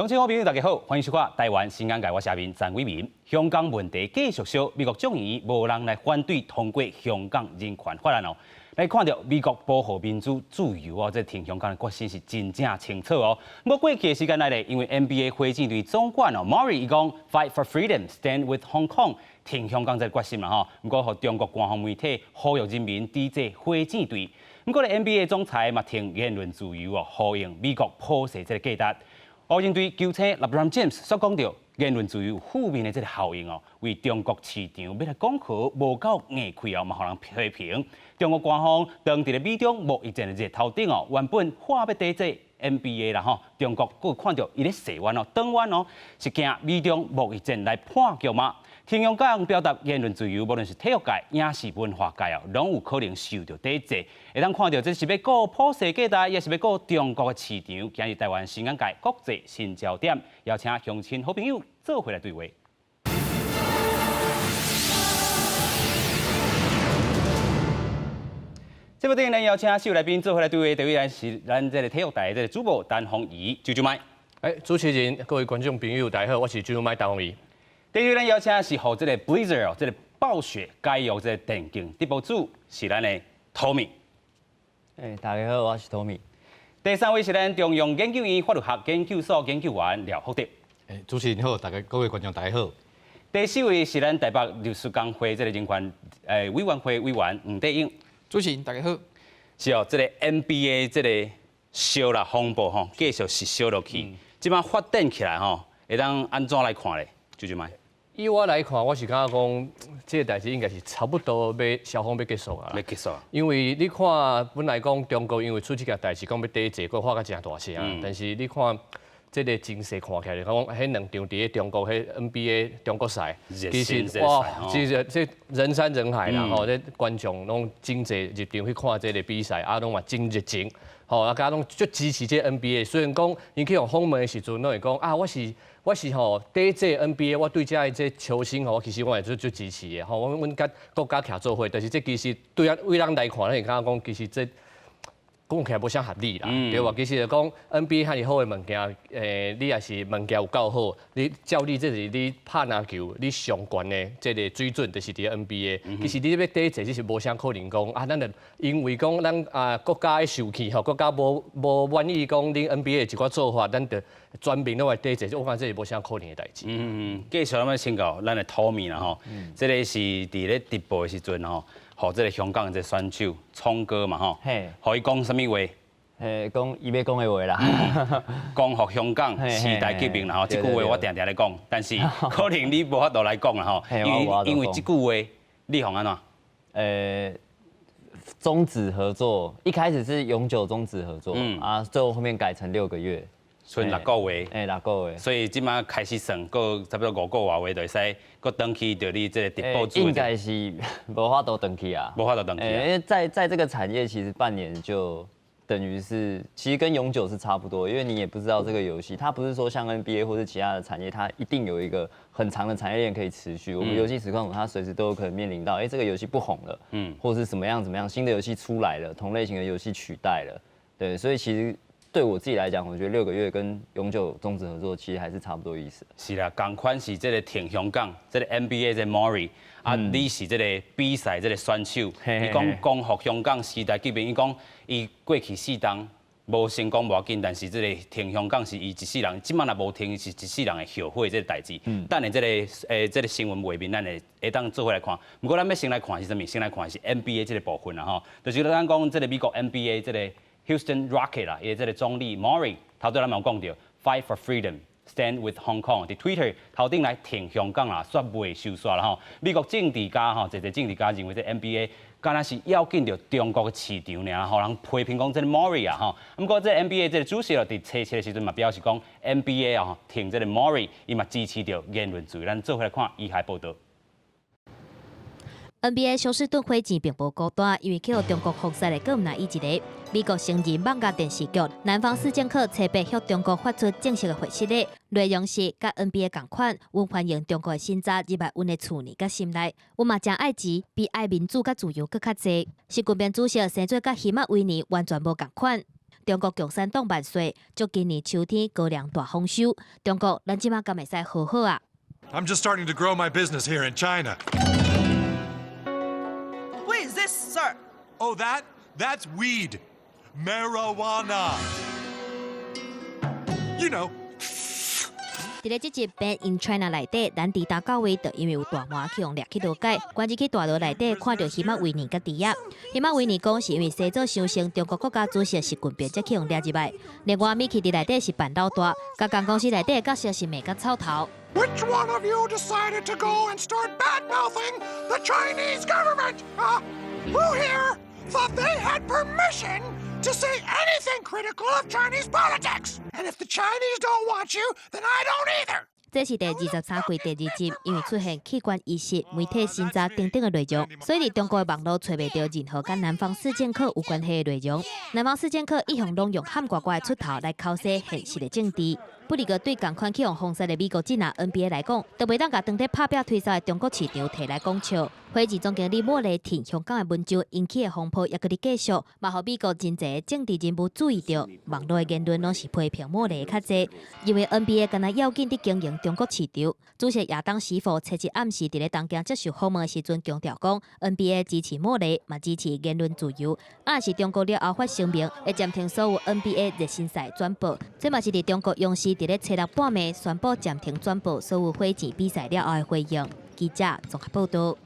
鄉親好朋友大家好，歡迎收看《台灣新眼界》，我是阿明陳偉民。香港問題繼續燒，美國眾議院無人來反對通過香港人權法案哦。來看著美國保護民主自由哦，這挺香港的決心是真正清楚哦。不過過去的時間內咧，因為 NBA 火箭隊總管哦，Morey 伊講 Fight for freedom, stand with Hong Kong，挺香港這個決心啦吼。毋過予中國官方媒體呼籲人民抵制火箭隊。毋過咧 NBA 總裁嘛挺言論自由哦，呼應美國普世這個價值。湖人隊球星 LeBron James 所講著言論自由負面的這個效應哦，為中國市場欲來講和無夠硬氣哦，嘛予人批評。中國官方當佇咧美中貿易戰的熱頭頂哦，原本話欲抵制 NBA 啦吼，中國閣看著伊咧洗彎哦，轉彎哦，是驚美中貿易戰來破局嗎？挺香港表達言論自由，無論是體育界、影視文化界哦，攏有可能受著抵制。會當看著這是欲顧普世價值，抑是欲顧中國的市場？今日台灣新眼界國際新焦點，邀請鄉親好朋友做伙來對話。這部電影咱邀請四位來賓做伙來對話，第一位是咱這个體育台的這个主播陳鳳儀，啾啾麥。哎，主持人、各位觀眾朋友，大家好，我是啾啾麥陳鳳儀。第二位咱邀請是予這个 Blizzard 哦，這个暴雪解約這个電競直播主是咱的 Tommy。哎，大家好，我是 Tommy。第三位是咱中央研究院法律學研究所研究員廖福德。哎，主持人好，大家各位觀眾大家好。第四位是咱台北律師公會這个人權委員會委員黃帝勇。主持人大家好。是哦，這个 NBA 這个燒啦風暴吼，繼續是燒落去。這擺發展起來吼，會當按怎來看咧？啾啾麥。以我來看，我是感覺講，這个代誌應該是差不多欲雙方欲結束啊。欲結束。因為你看，本來講中國因為出這件代誌，講欲抵制，閣喊甲誠大聲。但是你看，這个情勢看起來，講彼兩場佇咧中國彼 NBA 中國賽，其實哇，其實這人山人海啦，吼，這觀眾攏真濟入場去看這个比賽，啊，攏嘛真熱情，吼，啊，加攏足支持這个 NBA。雖然講𪜶去予訪問的時陣，攏會講啊，我是吼抵制 NBA，我對遮的這球星吼，其實我會足足支持的，吼，阮佮國家徛做伙，但是這其實對啊，對咱來看，咱會感覺講其實這講起來無啥合理啦，對無？其實就講 NBA 遐爾好的物件，你若是物件有夠好，你照你這是你拍籃球，你上懸的這个水準，就是佇 NBA。其實你欲抵制，這是無啥可能講啊。咱就因為講咱啊國家的受氣吼，國家無滿意講恁 NBA 的一寡做法，咱就全面攏來抵制，我感覺這是無啥可能的代誌。嗯，繼續咱們請教咱的 Tommy 啦吼，這个是佇咧直播的時陣吼，予這个香港的這个選手聰哥嘛吼，予伊講啥物話？嘿，講伊欲講的話啦。光復香港，時代革命啦吼，這句話我定定咧講，但是可能你無法度來講啦吼，因為這句話你予按怎？終止合作，一開始是永久終止合作，啊，最後後面改成六個月。賰六個月，欸，六個月，所以這擺開始算，閣差不多5個外月就會使，閣轉去著你這个直播主。應該是無法度轉去啊，無法度轉去。因為在這個產業，其實半年就等於是，其實跟永久是差不多，因為你也不知道這個遊戲，它不是說像 NBA 或者其他的產業，它一定有一個很長的產業鏈可以持續。我們遊戲實況主，它隨時都有可能面臨到，欸，這個遊戲不紅了，或是什麼樣怎麼樣，新的遊戲出來了，同類型的遊戲取代了，對，所以其實。對我自己來講，我覺得六個月跟永久終止合作其實還是差不多意思。是啦，仝款是這个挺香港，這个 NBA 這个 Morey，啊，你是這个比賽這个選手，伊講光復香港時代革命，伊講伊過去四冬無成功無要緊，但是這个挺香港是伊一世人，這擺若無挺是一世人會後悔這个代誌。等下這个這个新聞畫面，咱會當做伙來看。毋過咱欲先來看是啥物？先來看是 NBA 這个部分啦吼，就是咱講這个美國 NBA 這个 Houston Rocket 啦，伊的這个總理 Morey 頭拄咱嘛有講著，Fight for freedom, stand with Hong Kong，佇 Twitter 頭頂來挺香港啦，煞袂收煞啦吼。美國政治家吼，濟濟政治家認為這 NBA 敢若是要緊著中國的市場爾，予人批評講這个 Morey 啊吼。毋過這个 NBA 這个主席佇初七的時陣嘛表示講，NBA 啊挺這个 Morey，伊嘛支持著言論自由。咱做伙來看以下報導。 NBA 休斯頓火箭並無孤單，因為去予中國封殺的閣毋但伊一个。美國成人網咖電視劇《南方四賤客》初八向中國發出正式的訊息咧，內容是佮 NBA 仝款，阮歡迎中國的審查入來阮的厝內佮心內，阮嘛誠愛錢，比愛民主佮自由閣較濟。習近平主席生做佮希馬維尼完全無仝款。中國共產黨萬歲，祝今年秋天高粱大豐收。中國，咱這馬敢會使和好啊？ I'm just starting to grow my business here in China. What is this, sir? Oh, that? That's weed. Marijuana. You know. 佇咧這集 Banned in China 內底，咱佇大到位，就因為有大麻去予掠去勞改，關入去大牢內底，看著希瑪維尼佮豬仔。希瑪維尼講是因為生做傷像中國國家主席習近平，才去予掠入來。另外，米奇佇內底是扮老大，佮共公司內底角色是罵甲臭頭。 Which one of you decided to go and start bad-mouthing the Chinese government? Who here thought they had permission to say anything critical of Chinese politics? And if the Chinese don't want you, then I don't either. 這是第23季第二集，因為出現器官移植、媒體審查等等的內容，所以佇中國的網路揣袂著任何佮南方四賤客有關係的內容。南方四賤客一向攏用譀呱呱的出頭來剾洗現實的政治。不過對仝款去予封殺的美國這拿 NBA 來講，都袂當共當咧拍拚推銷的中國市場提來講笑。火箭總經理莫雷挺香港的文章引起的風波，猶閣佇繼續，嘛予美國真濟政治人物注意著，網路的言論攏是批評莫雷的較濟，認為 NBA 敢若要緊佇經營中國市場。主席亞當史佛初一暗時佇咧東京接受訪問的時陣強調講，NBA 支持莫雷，嘛支持言論自由。啊，是中國了後發聲明，會暫停所有 NBA 熱身賽轉播。這嘛是佇中國央視佇咧初六半暝宣布暫停轉播所有火箭比賽了後的回應。記者綜合報導。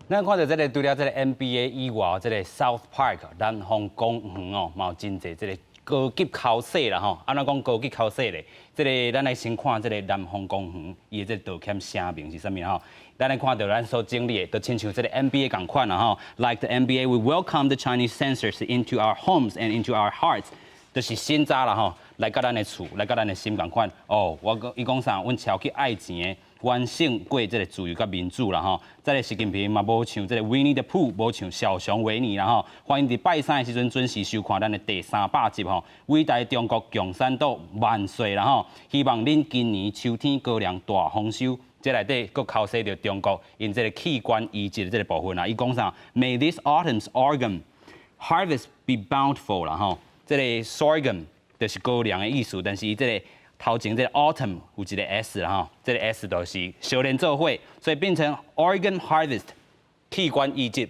咱看著這个除了這个 NBA 以外，這个 South Park 南方公園哦，嘛有真濟這个高級剾洗啦吼。按怎講高級剾洗咧？這个咱來先看這个南方公園，伊的這个道歉聲明是啥物吼？咱來看著咱所整理的，就親像這个 NBA 仝款啦吼。Like the NBA, we welcome the Chinese censors into our homes and into our hearts。就是審查啦吼，來佮咱的厝，來佮咱的心仝款。哦，我講伊講啥？阮超級愛錢的，完勝過這个自由佮民主啦吼。這个習近平嘛無像這个 Winnie the Pooh，無像小熊維尼啦吼。歡迎佇拜三的時陣準時收看咱的第300集吼。偉大中國共產黨萬歲啦吼！希望恁今年秋天高粱大豐收。這內底閣剾洗著中國𪜶這个器官移植的這个部分啦。伊講啥？May this autumn's organ harvest be bountiful 啦吼。這个 sorghum 就是高粱的意思，但是伊這个頭前這个 autumn 有一个 s 啦吼，這个 s 就是相連做伙，所以變成 organ harvest 器官移植，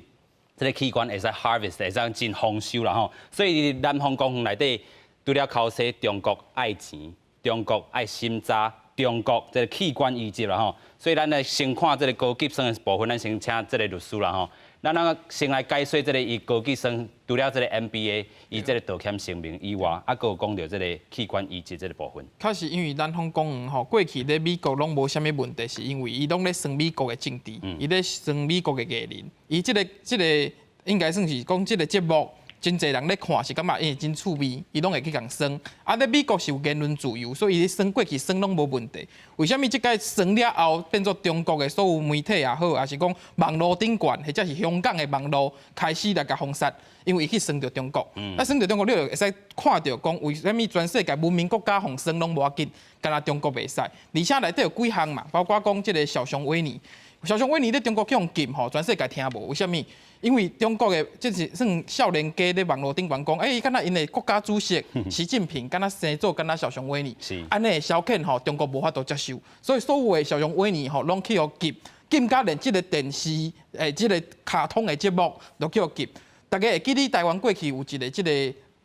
這个器官會使 harvest 會使真豐收啦吼。所以南方公園內底除了剾洗中國愛錢、中國愛審查、中國這个器官移植啦吼，所以咱來先看這个高級生的部分，咱先請這个律師啦吼。咱咱先來解說這个伊高級生除了這个 NBA 伊這个道歉聲明以外，啊，閣有講著這个器官移植這个部分。確實，因為南方公園吼，過去咧美國攏無啥物問題，是因為伊攏咧耍美國的政治，伊咧耍美國的藝人，伊這个這个應該算是講這个節目，真濟人咧看是感覺因為真趣味，伊攏會去共耍。啊，咧美國是有言論自由，所以伊咧耍過去耍攏無問題。為啥物這擺耍了後變做中國的所有媒體也好，抑是講網路頂懸，或者是香港的網路開始來共封殺？因為伊去耍著中國。啊，耍著中國，你就會使看著講，為啥物全世界文明國家予耍攏無要緊，干焦中國袂使？而且內底有幾項嘛，包括講這个小熊維尼。小熊維尼咧中國去予禁吼，全世界聽無。為啥物？因為中國的這是算少年家咧網路頂懸講，欸，敢若𪜶的國家主席習近平敢若生做敢若小熊維尼，按呢消遣吼，中國無法度接受，所以所有的小熊維尼吼攏去予禁，禁甲連這个電視這个卡通的節目都去予禁。大家會記得台灣過去有一个這个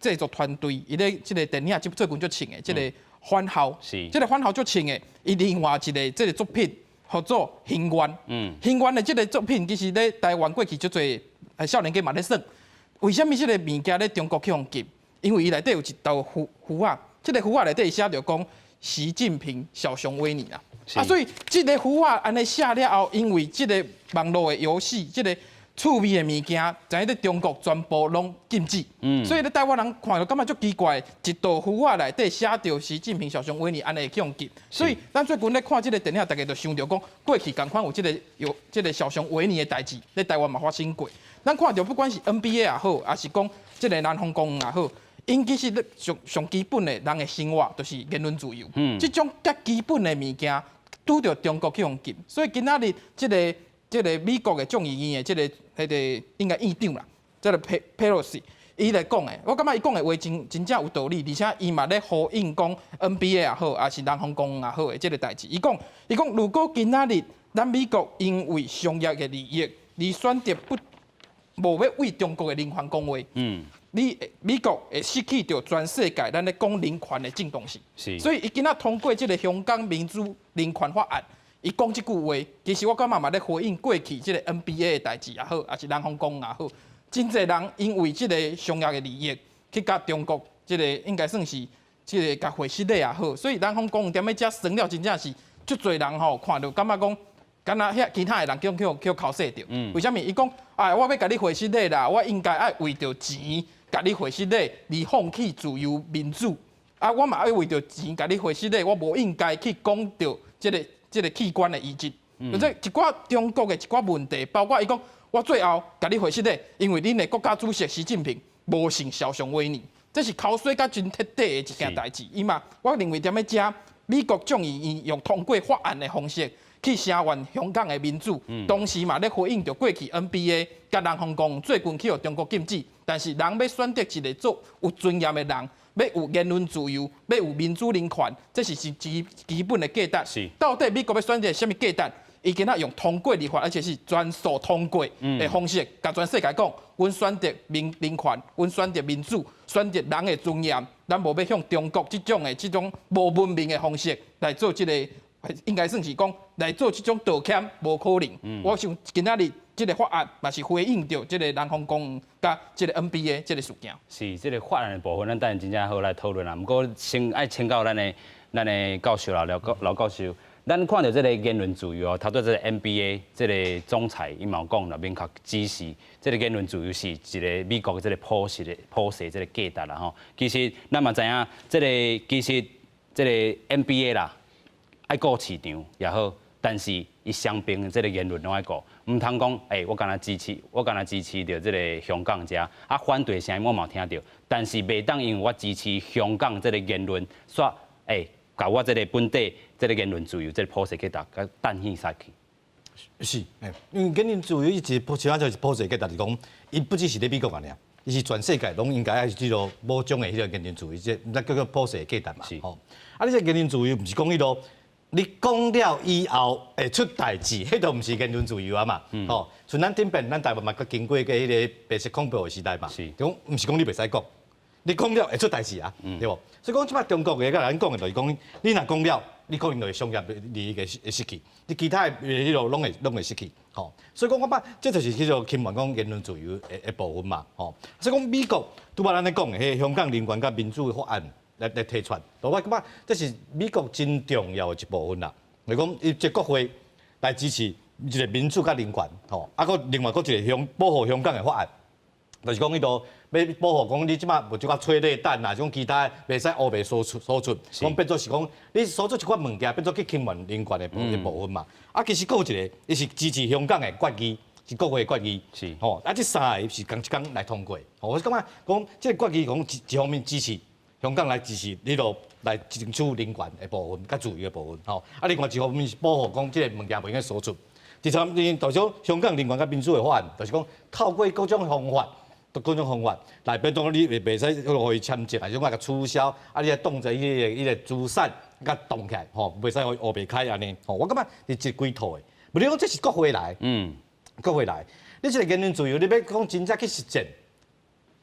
製作團隊，伊咧這个電影最近足穿的這个番號，這个番號足穿的，伊另外一个這个作品。號做行願，行願的這个作品其實咧台灣過去足濟少年家嘛咧耍。為啥物這个物件咧中國去予禁？因為伊內底有一道符符仔，這个符仔內底寫著講習近平小熊維尼啦。啊，所以這个符仔按呢寫了後，因為這个網路的遊戲，這个趣味的物件，在咧中國全部攏禁止。所以咧台灣人看著感覺足奇怪，一道符仔內底寫著習近平小熊維尼，按呢會去予禁。所以咱最近咧看這个電影，大家就想著講，過去仝款有這个有這个小熊維尼的代誌，咧台灣嘛發生過。咱看著不管是 NBA 也好，抑是講這个南方公園也好，𪜶其實咧上上基本的人的生活，就是言論自由。這種較基本的物件，拄著中國去予禁。所以今仔日這个美國的眾議院的這个彼个應該院長啦，這个佩佩洛西，伊來講的，我感覺伊講的話真真正有道理，而且伊嘛咧呼應講 NBA 也好，抑是南方公園也好的這個代誌。伊講，伊講如果今仔日咱美國因為商業的利益而選擇不無欲為中國的人權講話，你美國會失去著全世界咱咧講人權的正當性。所以伊今仔通過這個香港民主人權法案，伊講這句話，其實我感覺嘛咧回應過去這個 NBA 的代誌也好，抑是南方公園也好，真濟人因為這個商業的利益去共中國這個應該算是這個共會失禮也好，所以南方公園踮咧遮酸了，真正是足濟人吼看著感覺講，敢若遐其他的人叫叫叫剾洗著。為啥物？伊講，哎，我欲共你會失禮啦，我應該愛為著錢共你會失禮，而放棄自由民主。啊，我嘛愛為著錢共你會失禮，我無應該去講著這個器官的移植。就這一寡中國的一寡問題，包括伊講，我最後共你會失禮，因為恁的國家主席習近平無性肖像威尼，這是剾洗甲真徹底的一件代誌。伊嘛，我認為踮咧遮，美國眾議院用通過法案的方式去聲援香港的民主，同時嘛咧回應著過去 NBA 佮南方公園最近去予中國禁止，但是人欲選擇一個做有尊嚴的人，欲有言論自由，欲有民主人權，這是是基基本的價值。到底美國欲選擇啥物價值？伊今仔用通過立法，而且是全數通過的方式，共全世界講，阮選擇民人權，阮選擇民主，選擇人的尊嚴，咱無欲向中國這種的這種無文明的方式來做這個，應該算是講來做這種道歉，無可能。我想今仔日這個法案嘛是回應著這個南方公園佮這個 NBA 這個事件。是這個法案的部分，咱等下真正好來討論啦。毋過先愛請教咱的教授啦，劉劉教授。咱看著這個言論自由哦，頭拄這個 NBA 這個總裁伊嘛有講啦，明確指示這個言論自由是一個美國這個普世的普世這個價值啦吼。其實咱嘛知影，這個其實這個 NBA 啦，愛顧市場也好，但是伊雙邊的這個言論攏愛顧，毋通講，欸，我干焦支持，我干焦支持著這個香港遮，啊反對聲音我嘛有聽著，但是袂當因為我支持香港這個言論，煞欸，共我這個本地這個言論自由，這個普世價值共擲去殺去。是，因為言論自由伊一個像就是普世價值，就是講，伊不只是佇美國爾，伊是全世界攏應該愛這個某種的彼個言論自由，這咱叫做普世價值嘛。吼，啊，你這言論自由毋是講彼個，你講了以後會出代誌，彼就毋是言論自由啊嘛。吼，像咱頂遍，咱台灣嘛，閣經過過彼個白色恐怖的時代嘛。講毋是講你袂使講，你講了會出代誌啊，對無？所以講這擺中國的共咱講的，就是講你若講了，你可能就會商業利益會失去，你其他的彼個攏會失去，吼。所以講我感覺這就是叫做侵犯講言論自由的部分嘛，吼。所以講美國拄仔咱咧講的，彼個香港人權佮民主的法案來提出來，我感覺這是美國真重要的一部分啦。就是講伊這國會來支持一個民主佮人權，吼，啊，閣另外閣一個香保護香港的法案，就是講彼個欲保護講你這擺無這寡催淚彈啊，這種其他袂使烏白輸出輸出，講變做是講你輸出一寡物件，變做去侵犯人權的部分嘛。啊，其實閣有一個，伊是支持香港的決議，是國會的決議。吼，啊，這三個是仝一工來通過。吼，我感覺講這個決議講一一方面支持香港來支持彼個來爭取人權的部分，佮自由的部分。吼，啊，另外一方面是保護講這個物件袂用輸出。第三面就是講香港人權佮民主的法案，就是講透過各種方法。各種方法來變做你袂使予伊簽證，還是講共取消，啊，你愛凍在彼個資產共凍起來，吼，袂使予伊烏白開按呢，吼，我感覺是一規套的。無你講這是國會來，國會來，你這個言論自由，你欲講真正去實踐，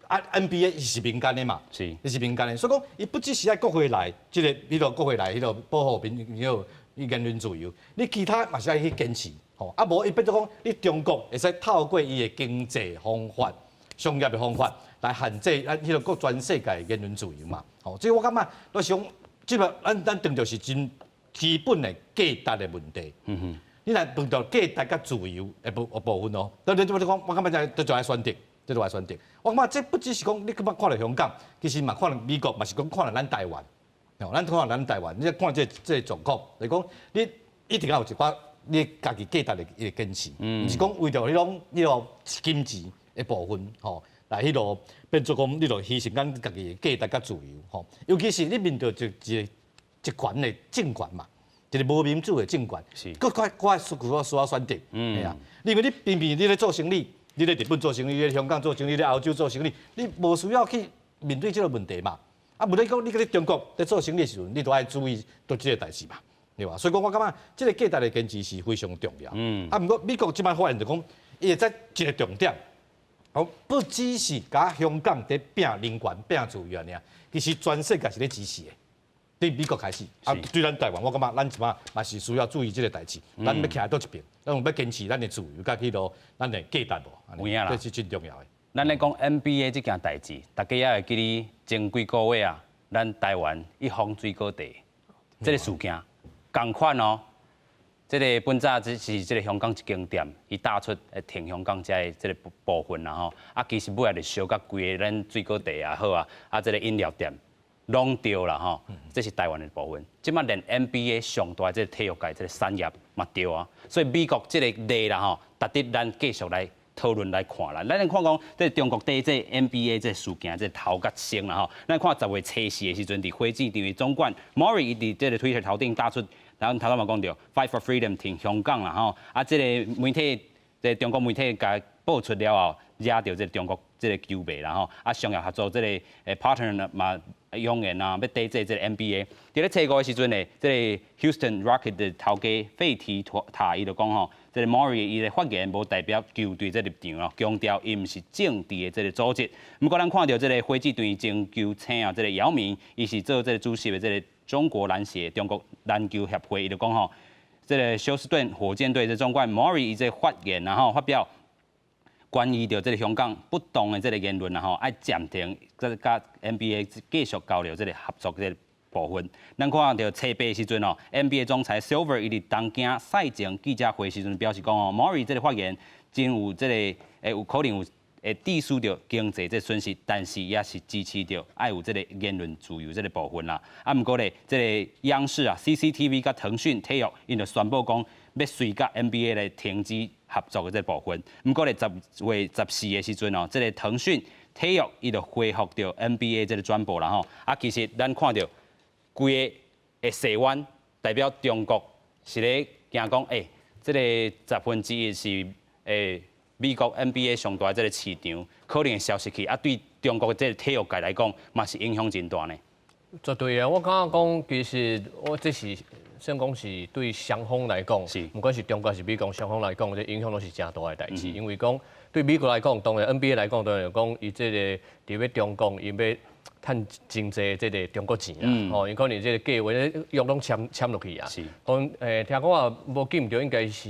啊，NBA 伊是民間的嘛，伊是民間的，所以講伊不只是愛國會來，這個彼個國會來彼個保護民彼個言論自由，你其他嘛是愛去堅持，吼，啊無伊變做講你中國會使透過伊的經濟方法、商業的方法來限制咱彼個閣全世界的言論自由嘛，吼，所以我感覺我是講，這個咱當著是真基本的價值的問題。你若碰著價值佮自由的部分哦，對對對，我講，我感覺這就愛選擇，這就愛選擇。我感覺這不只是講你感覺看著香港，其實嘛看著美國，嘛是講看著咱台灣，哦，咱看著咱台灣，你看這這個狀況，就是講你一定要有一寡你家己價值的一個堅持，毋是講為著彼種彼個金錢的部分，吼，來彼個變做講你著犧牲咱家己的價值佮自由，吼，尤其是你面對一一個集權的政權嘛。一個無民主的政權，閣較較需要選擇，係啊，因為你偏偏你咧做生意，你咧日本做生意，你咧香港做生意，你咧歐洲做生意，你無需要去面對這個問題嘛。啊，無你講你佇中國咧做生意的時陣，你都愛注意到這個代誌嘛，對吧？所以講我感覺這個價值的堅持是非常重要。啊，毋過美國這擺發現就講，伊會再一個重點，哦，不只是共香港佇拼人權、拼自由爾，其實全世界是咧支持的。對美國開始，啊，對咱台灣，我感覺咱這擺嘛是需要注意這個代誌。咱欲徛佗一邊，咱欲堅持咱的自由，佮彼落咱的價值無？有影啦，這是真重要的。咱咧講 NBA 這件代誌，大家也會記得前幾個月啊，咱台灣一風水果茶這個事件，仝款哦。這個本早只是這個香港一間店，伊打出挺香港這个這个部分啦吼，啊，其實尾仔就燒甲規个咱水果茶也好啊，啊，這個飲料店攏著啦吼，這是台灣的部分。這擺連 NBA 上大這個體育界這個產業嘛著啊，所以美國這個例啦吼，值得咱繼續來討論來看啦。咱來看講，這個中國對這 NBA 這個事件，這個頭佮身啦吼。咱看10月初4的時陣，佇火箭隊的總管 Morey 伊佇這個推特頭頂打出，然後頭拄嘛講著 Fight for Freedom 挺香港啦吼。啊，這個媒體，這個中國媒體共報出了後，惹著這個中國這個球迷啦吼。啊，商業合作這個partner 嘛揚言啊，欲抵制這個 NBA。佇咧初五的時陣呢，這個 Houston Rocket 的頭家費提塔伊就講吼，這個 Morey 伊的發言無代表球隊這立場哦，強調伊毋是政治的這個組織。毋過咱看著這個火箭隊前球星啊，這個姚明，伊是做這個主席的這個中國籃協、中國籃球協會，伊就講吼，這個休斯頓火箭隊的總管 Morey 伊這個發言然後發表關於著這個香港不當的這個言論然後愛暫停這個佮 NBA 繼續交流這個合作這個部分。咱看著初八的時陣哦，NBA 總裁 Silver 伊佇東京賽前記者會時陣表示講哦，Morey 這個發言真有這個有可能有會致使著經濟這損失，但是也是支持著愛有這個言論自由這個部分啦。啊，毋過咧，這個央視啊、CCTV 佮騰訊體育，𪜶就宣布講欲隨佮 NBA 來停止合作的這個部分。毋過咧，10月14的時陣哦，這個騰訊體育伊就恢復著 NBA 這個轉播啦吼。啊，其實咱看著規个的勢彎代表中國是咧驚講，欸，這個1/10是美國 NBA 上大這個市場可能會消失去，啊，對中國這個體育界來講，嘛是影響真大呢。絕對啊！我感覺講，其實我這是算講是對雙方來講，毋管是中國還是美國，雙方來講，這影響攏是誠大的代誌。因為講對美國來講，當然 NBA 來講，當然講伊這個佇欲中國，伊欲趁真濟這個中國錢啊，吼，𪜶可能這個計劃約攏簽簽落去啊。講聽講啊，無記毋著應該是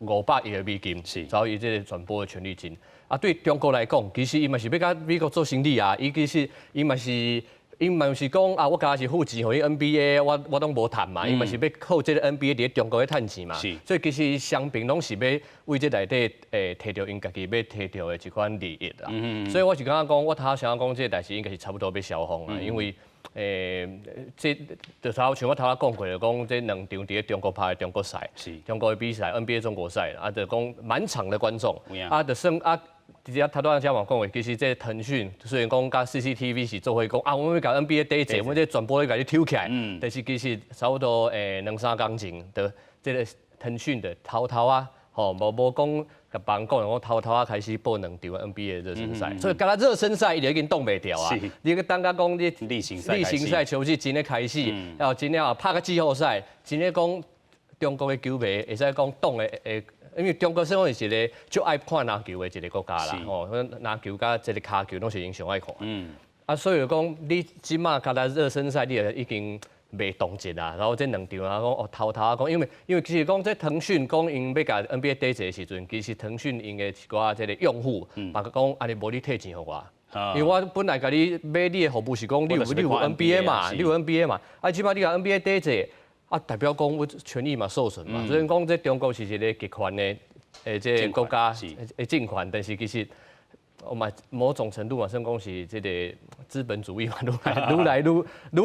500億的美金，走伊這個轉播的權利金。啊，對中國來講，其實伊嘛是欲佮美國做生意啊，伊其實伊嘛是。伊嘛毋是講啊，我敢若是付錢予你 NBA，我攏無趁嘛。伊嘛是欲靠這個 NBA 佇咧中國咧趁錢嘛。所以其實雙邊攏是欲為這內底摕著𪜶家己欲摕著的一款利益啦。所以我是感覺講，我頭先講這個代誌應該是差不多欲消風啦，因為這就頭像我頭仔講過，就講這兩場佇咧中國拍的中國賽，中國的比賽 NBA 中國賽，啊，就講滿場的觀眾，啊，就算啊。直接頭拄仔嘛講的，其實這騰訊雖然講佮 CCTV 是做伙講啊，阮欲共 NBA 抵制，阮這轉播欲共你抽起來，但是其實差不多兩三工前，就這個騰訊就偷偷啊，吼無無講共別人講，講偷偷啊開始播兩場 NBA 熱身賽，所以敢若熱身賽伊就已經擋袂牢啊。你閣等甲講你例行賽例行賽球季真的開始，然後真的拍個季後賽，真的講中國的球迷會使講擋的會。因為中國算講是一個足愛看籃球的一個國家啦，吼，籃球佮這個跤球攏是𪜶上愛看。啊，所以講你這馬敢若熱身賽，你就已經袂凍結啦。然後這兩場啊，講哦偷偷啊講，因為其實講這騰訊講𪜶欲共 NBA 抵制的時陣，其實騰訊𪜶的一寡這個用戶，嘛講啊你無你退錢予我。因為我本來共你買你的服務是講你有 NBA 嘛，你有 NBA 嘛，啊這馬你共 NBA 抵制。啊，代表講我權益嘛受損嘛，所以講這中國是一個極權的這個國家的政權，但是其實我嘛某種程度嘛算講是這個資本主義嘛，愈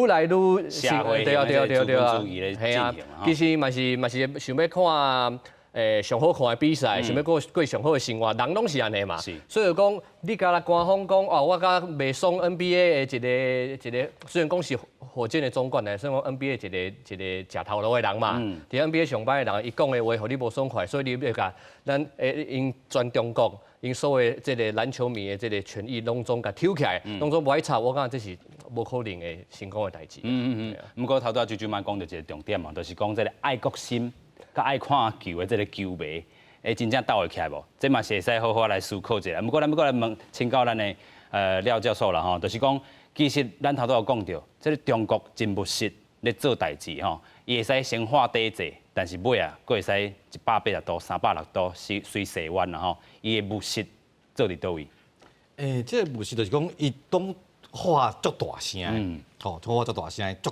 來愈社會對啊對啊對啊對啊，係啊，其實嘛是想欲看。上好看的比賽，想欲過過上好的生活，人攏是按呢嘛。所以講，你敢若官方講哦，我佮袂爽 NBA 的一個一個，雖然講是火箭的總管呢，雖然講 NBA 一個一個食頭路的人嘛，佇 NBA 上班的人，伊講的話，予你無爽快，所以你欲共咱𪜶全中國，𪜶所有這個籃球迷的這個權益攏總共抽起來，攏總無愛插，我感覺這是無可能會成功的代誌。毋過頭拄仔啾啾嘛講著一個重點嘛，就是講這個愛國心佮愛看球的這個球迷，會真正鬥會起來無？這嘛是會使好好來思考一下。毋過咱欲閣來問請教咱的廖教授啦吼，就是講其實咱頭拄有講著，這個中國真務實咧做代誌吼，伊會使先畫底座，但是尾啊，閣會使180度、360度隨隨踅彎啦吼，伊的務實做佇佗位？這個務實就是講，伊當喊足大聲，吼，喊足大聲，足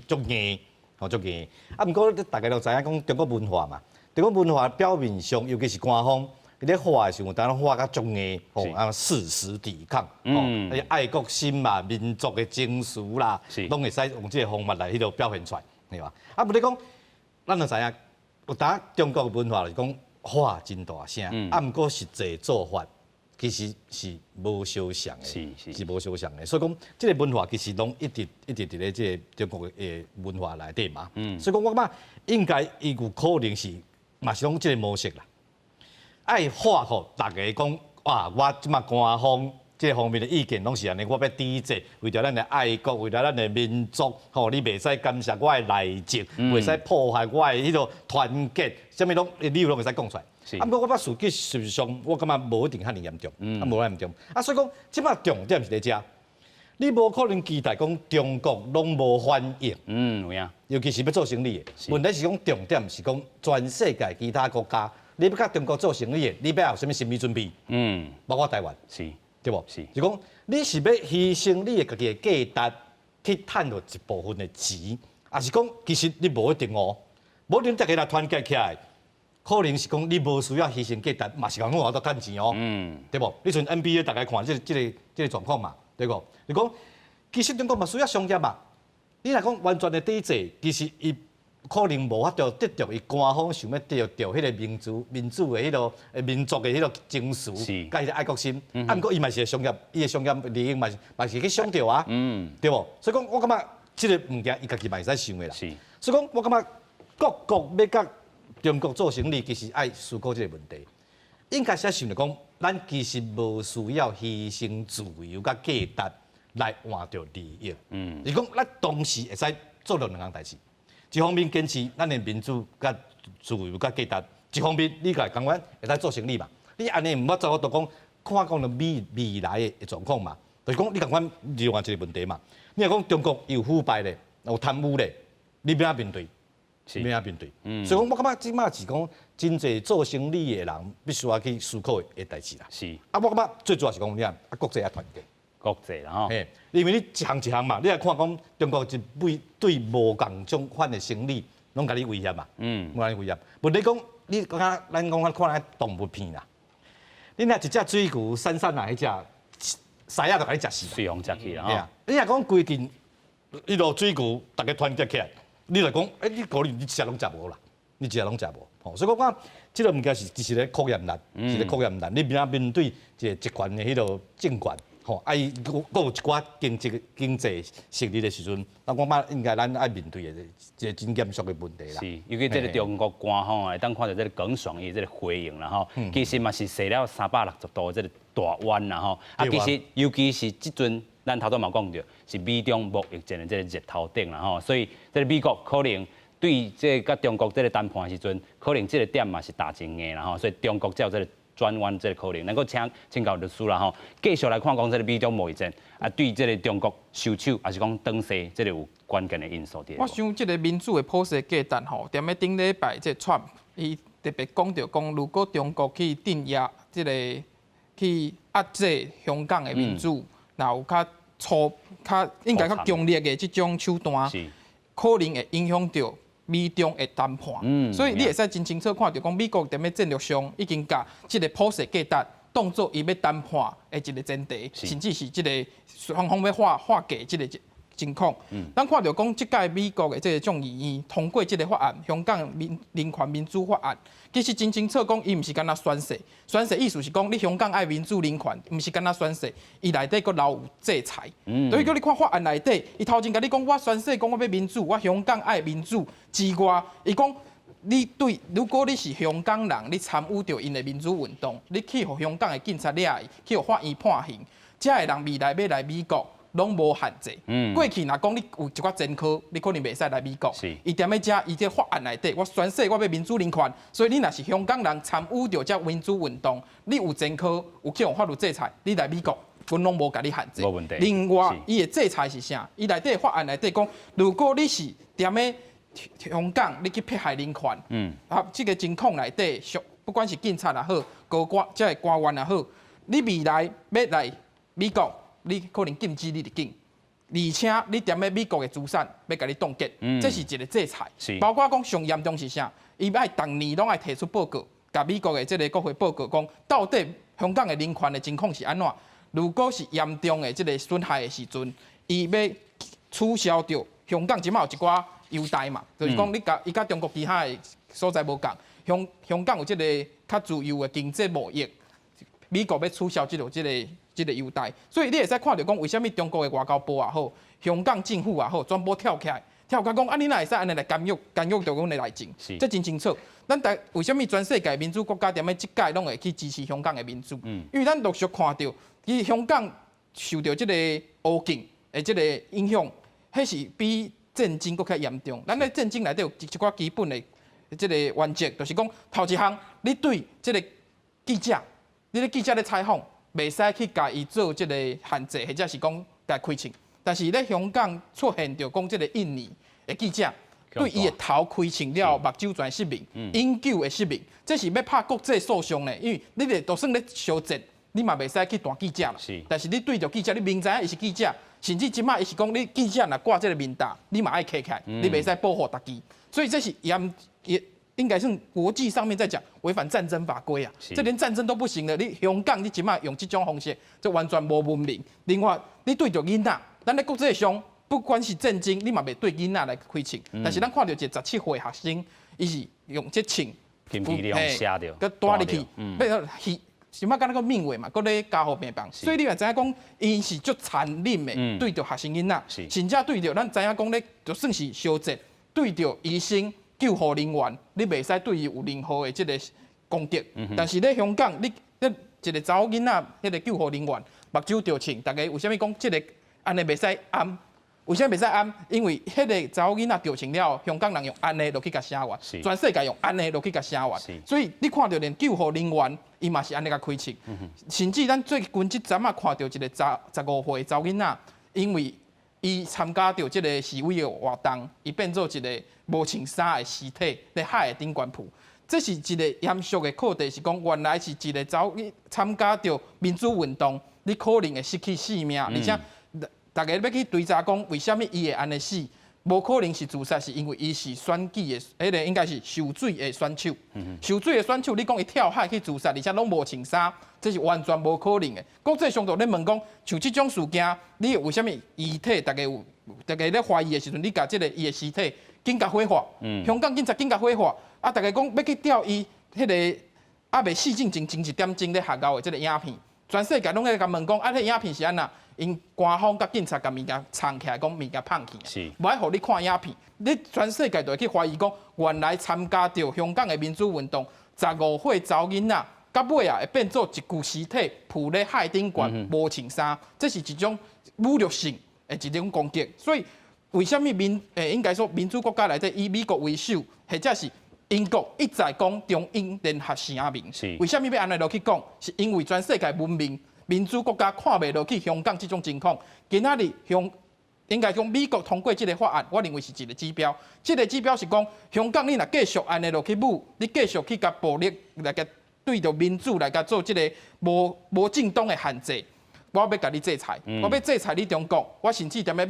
足硬，吼，足硬。啊，毋過大家都知影講中國文化嘛，中國文化表面上，尤其是官方，伊咧喊的時陣，當喊較足硬，吼，啊，誓死抵抗，吼，愛國心嘛，民族的精神啦，攏會使用這個方法來彼度表現出來，對吧？啊，毋你講，咱就知影，有當中國文化就是講喊真大聲，啊，毋過實際做法其實是無相像的，是無相像的。所以講，這個文化其實攏一直一直佇咧這個中國的文化內底嘛。所以講，我感覺應該伊有可能是嘛是攏這個模式啦。愛喊予逐家講，哇！我這馬官方這方面的意見攏是按呢，我欲抵制，為著咱的愛國，為著咱的民族，吼，你袂使干涉我的內政，袂使破壞我的彼個團結，啥物攏理由攏會使講出來。啊，毋過我感覺事實上，我感覺無一定遐爾嚴重，啊，無遐嚴重。啊，所以講，這馬重點是佇遮，你無可能期待講中國攏無反應。有影。尤其是欲做生意的，問題是講重點是講全世界其他國家，你欲佮中國做生意的，你欲有啥物心理準備？包括台灣，對無？是。就講你是欲犧牲你的家己的價值去趁著一部分的錢，抑是講其實你無一定哦，無一定逐家若團結起來，可能是講你無需要犧牲價值，嘛是共有法度趁錢哦，對無？你像 NBA 逐家看這個狀況嘛，對無？就講其實中國嘛需要商業嘛，你若講完全的抵制，其實伊可能無法度得著伊官方想欲得著彼個民主的彼個民族的彼個精神，佮彼個愛國心。啊，毋過伊嘛是會商業，伊的商業利益嘛是去傷著啊，對無？所以講，我感覺這個物件伊家己嘛會使想的啦。所以講，我感覺各國欲佮中國做生意，其實愛思考這個問題。應該是想著講，咱其實無需要犧牲自由佮價值來換著利益。是講咱同時會使做著兩項代誌。一方面堅持咱的民主佮自由佮價值，一方面你共共款會使做生意嘛。你按呢毋捌走都講看講著未來的狀況嘛，就是講你共款另外一個問題嘛。你若講中國有腐敗咧，有貪污咧，你欲按怎面對？欲按怎面對？所以講，我感覺這馬是講真濟做生意的人必須愛去思考的代誌啦。啊，我感覺最主要是講啥？啊，國際愛團結。國際啦吼。嘿，因為你一項一項嘛，你來看講中國一對對無仝種款的生意，攏共你威脅嘛。攏共你威脅。問題講，你感覺咱講看咱動物片啦，你若一隻水牛散散啊，彼隻獅仔就共你食死。隨予食去啦吼。你若講規陣，彼落水牛逐家團結起來，你來講，欸，你可能你一隻攏食無啦，你一隻攏食無。吼，所以我感覺這個物件是只是咧考驗咱，是咧考驗咱。你欲按怎面對一個集權的彼個政權？吼，啊伊閣有一寡經濟實力的時陣，那我感覺應該咱愛面對的一個真嚴肅的問題啦。是，尤其這個中國官方會當看著這個耿爽伊這個回應啦吼，其實嘛是踅了360度這個大彎啦吼。啊，其實尤其是這陣，咱頭拄嘛講著，是美中貿易戰的這個熱頭頂啦吼，所以這個美國可能對這個佮中國這個談判的時陣，可能這個點嘛是打真硬啦吼，所以中國才有這個轉彎這個可能，能夠請教律師啦吼，繼續來看講這個美中貿易戰啊，對這個中國收手，抑是講轉勢，這個有關鍵的因素佇。我想這個民主的普世價值吼，踮咧頂禮拜這川普伊特別講著講，如果中國去鎮壓這個去壓制香港的民主，若有較粗、較應該較強烈的這種手段，可能會影響著美中的談判。所以你會使真清楚看著講，美國踮咧戰略上已經共這個普世價值當作伊欲談判的一個前提，甚至是這個雙方欲劃劃界這個情況。咱看著講，這屆美國的這个眾議院通過這个法案，香港民人權民主法案，其實真清楚講，伊毋是干焦宣誓，宣誓意思是講，你香港愛民主人權，毋是干焦宣誓，伊內底閣留有制裁。所以叫你看法案內底，伊頭前共你講，我宣誓講我欲民主，我香港愛民主之外，伊講你對，如果你是香港人，你參與著𪜶的民主運動，你去予香港的警察掠去，去予法院判刑，這的人未來欲來美國攏無限制。過去若講你有一寡前科，你可能袂使來美國。伊踮咧遮，伊這法案內底，我宣誓我欲民主人權，所以你若是香港人參與著這民主運動，你有前科，有去予法律制裁，你來美國，阮攏無共你限制。無問題。另外，伊的制裁是啥？伊內底法案內底講，如果你是踮咧香港，你去迫害人權，啊，這個情況內底，不管是警察也好，高官這个官員也好，你未來欲來美國，你可能禁止你入境，而且你踮咧美國的資產欲共你凍結，這是一个制裁。包括講上嚴重是啥？伊愛逐年攏愛提出報告，共美國的這个國會報告講，到底香港的人權的情況是按怎？如果是嚴重的這个損害的時陣，伊欲取消著香港這馬有一寡優待嘛，就是講你共伊佮中國其他的所在無仝，香港有這个較自由的經濟貿易，美國欲取消這个優待，所以你會使看著講，為啥物中國的外交部也好，香港政府也好，全部跳起來，跳起來講，啊，你哪會使按呢來干預著阮的內政？這真清楚。咱台為啥物全世界民主國家踮咧這屆攏會去支持香港的民主？因為咱陸續看著，其實香港受著這个烏警的這个影響，彼是比戰爭閣較嚴重。咱咧戰爭內底有一寡基本的這个原則，就是講頭一項，你對這个記者，你咧記者咧採訪，袂使去共伊做這个限制，或者是講共開槍。但是咧香港出現著講這个印尼的記者對伊的頭開槍了，目睭全失明，永久的失明，這是欲拍國際訴訟呢。因為你咧就算咧相戰，你嘛袂使去彈記者啦。但是你對著記者，你明知影伊是記者，甚至這馬伊是講你記者若掛這个面罩，你嘛愛開起來，你袂使保護家己。所以這是嚴也應該算國際上面在講違反戰爭法規啊，這連戰爭都不行了。你香港你這馬用這種方式，這完全無文明。另外，你對著囡仔，咱咧國際上不管是戰爭，你嘛袂對囡仔來開槍。但是咱看著一个17歲學生，伊是用這槍，閣彈入去，欲去，什麼敢若閣命話嘛，閣咧加護病房。所以你嘛知影講，𪜶是足殘忍的，對著學生囡仔，甚至對著咱知影講咧，就算是相戰，對著醫生、救護人員，你袂使對伊有任何的這个攻擊。但是咧香港，你你一个查某囡仔，彼个救護人員目睭著槍，逐家為啥物講這个按呢袂使按？為啥物袂使按？因為彼个查某囡仔著槍了，香港人用按呢落去共聲援，全世界用按呢落去共聲援。所以你看著連救護人員，伊嘛是按呢共開槍。甚至咱最近這陣仔看著一个15歲查某囡仔，因為伊參加著這个示威的活動，伊變做一个無穿衫的屍體佇海的頂懸浮。這是一个嚴肅的課題，是講原來是一个查某參加著民主運動，你可能會失去性命，而且逐家欲去追查講為啥物伊會按呢死，無可能是自殺，是因為伊是選舉的，彼个應該是受水的選手。受水的選手，你講伊跳海去自殺，而且攏無穿衫，這是完全無可能的。國際上就咧問講，像這種事件，你為啥物遺體逐家有，逐家咧懷疑的時陣，你共這个伊的屍體緊共火化？香港警察緊共火化，啊，逐家講欲去調伊彼个猶未死進前前一點鐘咧學校的這个影片，全世界攏咧共問講，啊，彼影片是按怎？𪜶官方佮警察共物件藏起來，講物件放去，無愛予你看影片。你全世界就會去懷疑講，原來參加著香港的民主運動，15歲查某囡仔，到尾啊會變做一具屍體浮咧海頂懸，無穿衫，這是一種侮辱性的一種攻擊。所以為啥物民應該說民主國家內底以美國為首，或者是英國一再講中英聯合聲明，為啥物欲按呢落去講？是因為全世界文明民主國家看袂落去香港這種情況。今仔日香應該講美國通過這个法案，我認為是一個指標。這个指標是講香港你若繼續按呢落去武，你繼續去共暴力來共對著民主來共做這个無正當的限制，我欲共你制裁，我欲制裁你中國，我甚至踮咧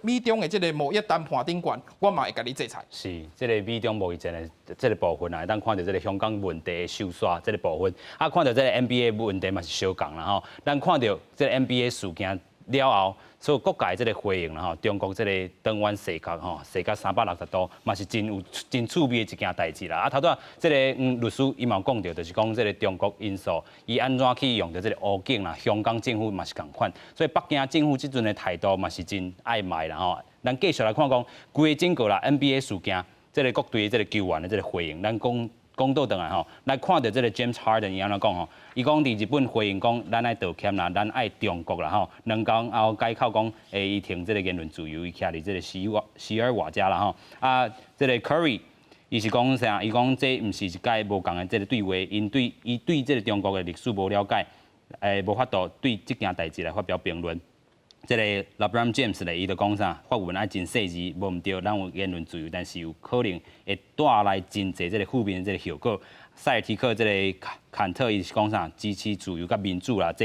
美中的這个貿易談判頂懸，我嘛會共你制裁。是，這个美中貿易戰的這个部分啊，會當看著這个香港問題的收煞這个部分，啊，看著這个 NBA 問題嘛是相仝啦吼。咱看著這个 NBA 事件。了後，所有各界這个回應啦吼，中國這个轉彎踅角吼，踅甲360度，嘛是真有真趣味的一件代誌啦。啊，頭拄仔這个律師伊嘛有講著，就是講這个中國因素，伊按怎去用著這个烏警啦，香港政府嘛是仝款，所以北京政府這陣的態度嘛是真曖昧啦吼。咱繼續來看講，規个整個啦 NBA 事件，這个各隊這个球員的這个回應，咱講。講倒轉來吼，來看著這个 James Harden 伊按怎講吼？伊講佇日本回應講，咱愛道歉啦，咱愛中國啦吼。兩工後改口講，伊停這个言論自由，伊徛佇這个席爾瓦遮啦吼。啊，這个 Curry 伊是講啥？伊講這毋是一擺無仝的這个對話，𪜶對伊對這个中國的歷史無了解，無法度對這件代誌來發表評論。這个 LeBron James 咧，伊就講啥？發文愛真細緻，無毋對，咱有言論自由，但是有可能會帶來真濟這个負面的這个後果。塞爾提克這个坎特伊是講啥？支持自由佮民主啦，這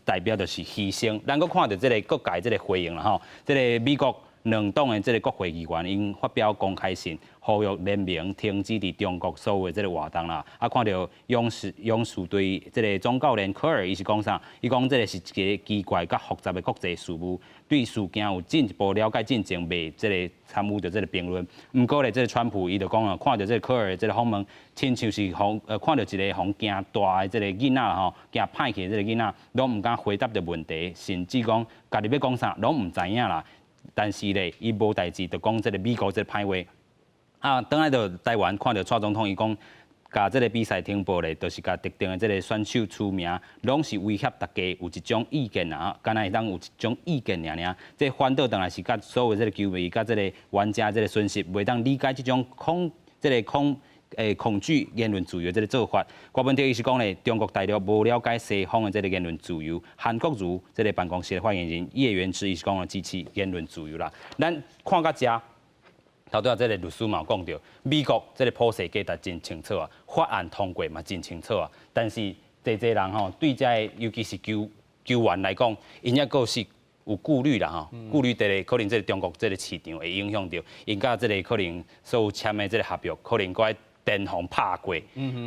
代表就是犧牲。咱閣看著這个各界這个回應啦吼，這个美國兩黨的這个國會議員𪜶發表公開信，呼籲聯盟停止佇中國所有的這个活動啦。啊，看著勇士隊這个總教練科爾，伊是講啥？伊講這个是一个奇怪佮複雜的國際事務，對事件有進一步了解進前，袂這个參與著這个評論。毋過咧，這个川普伊就講啊，看著這个科爾的這个訪問，親像是予看著一个予驚大的這个囡仔吼，驚歹去的這个囡仔，攏毋敢回答著問題，甚至講家己欲講啥攏毋知影啦。但是咧，伊無代誌，就講這个美國這个歹話。啊，轉來著台灣看著蔡總統，伊講，共這个比賽停播咧，就是共特定的這个選手除名，攏是威脅大家有一種意見啊，敢若會當有一種意見爾爾。這反倒轉來是共所有這个球迷佮這个玩家這个損失，袂當理解這種恐這个恐恐懼言論自由這个做法。郭文哲伊是講咧，中國大陸無了解西方的這个言論自由。韓國瑜這个辦公室的發言人葉元之伊是講支持言論自由啦。咱看到遮，頭拄仔這个律師嘛有講著，美國這个普世價值真清楚啊，法案通過嘛真清楚啊。但是濟濟人吼對這个，尤其是球員來講，𪜶猶閣是有顧慮啦吼，顧慮第個可能這个中國這个市場會影響著，𪜶佮這个可能所有簽的這个合約，可能閣愛電予拍過，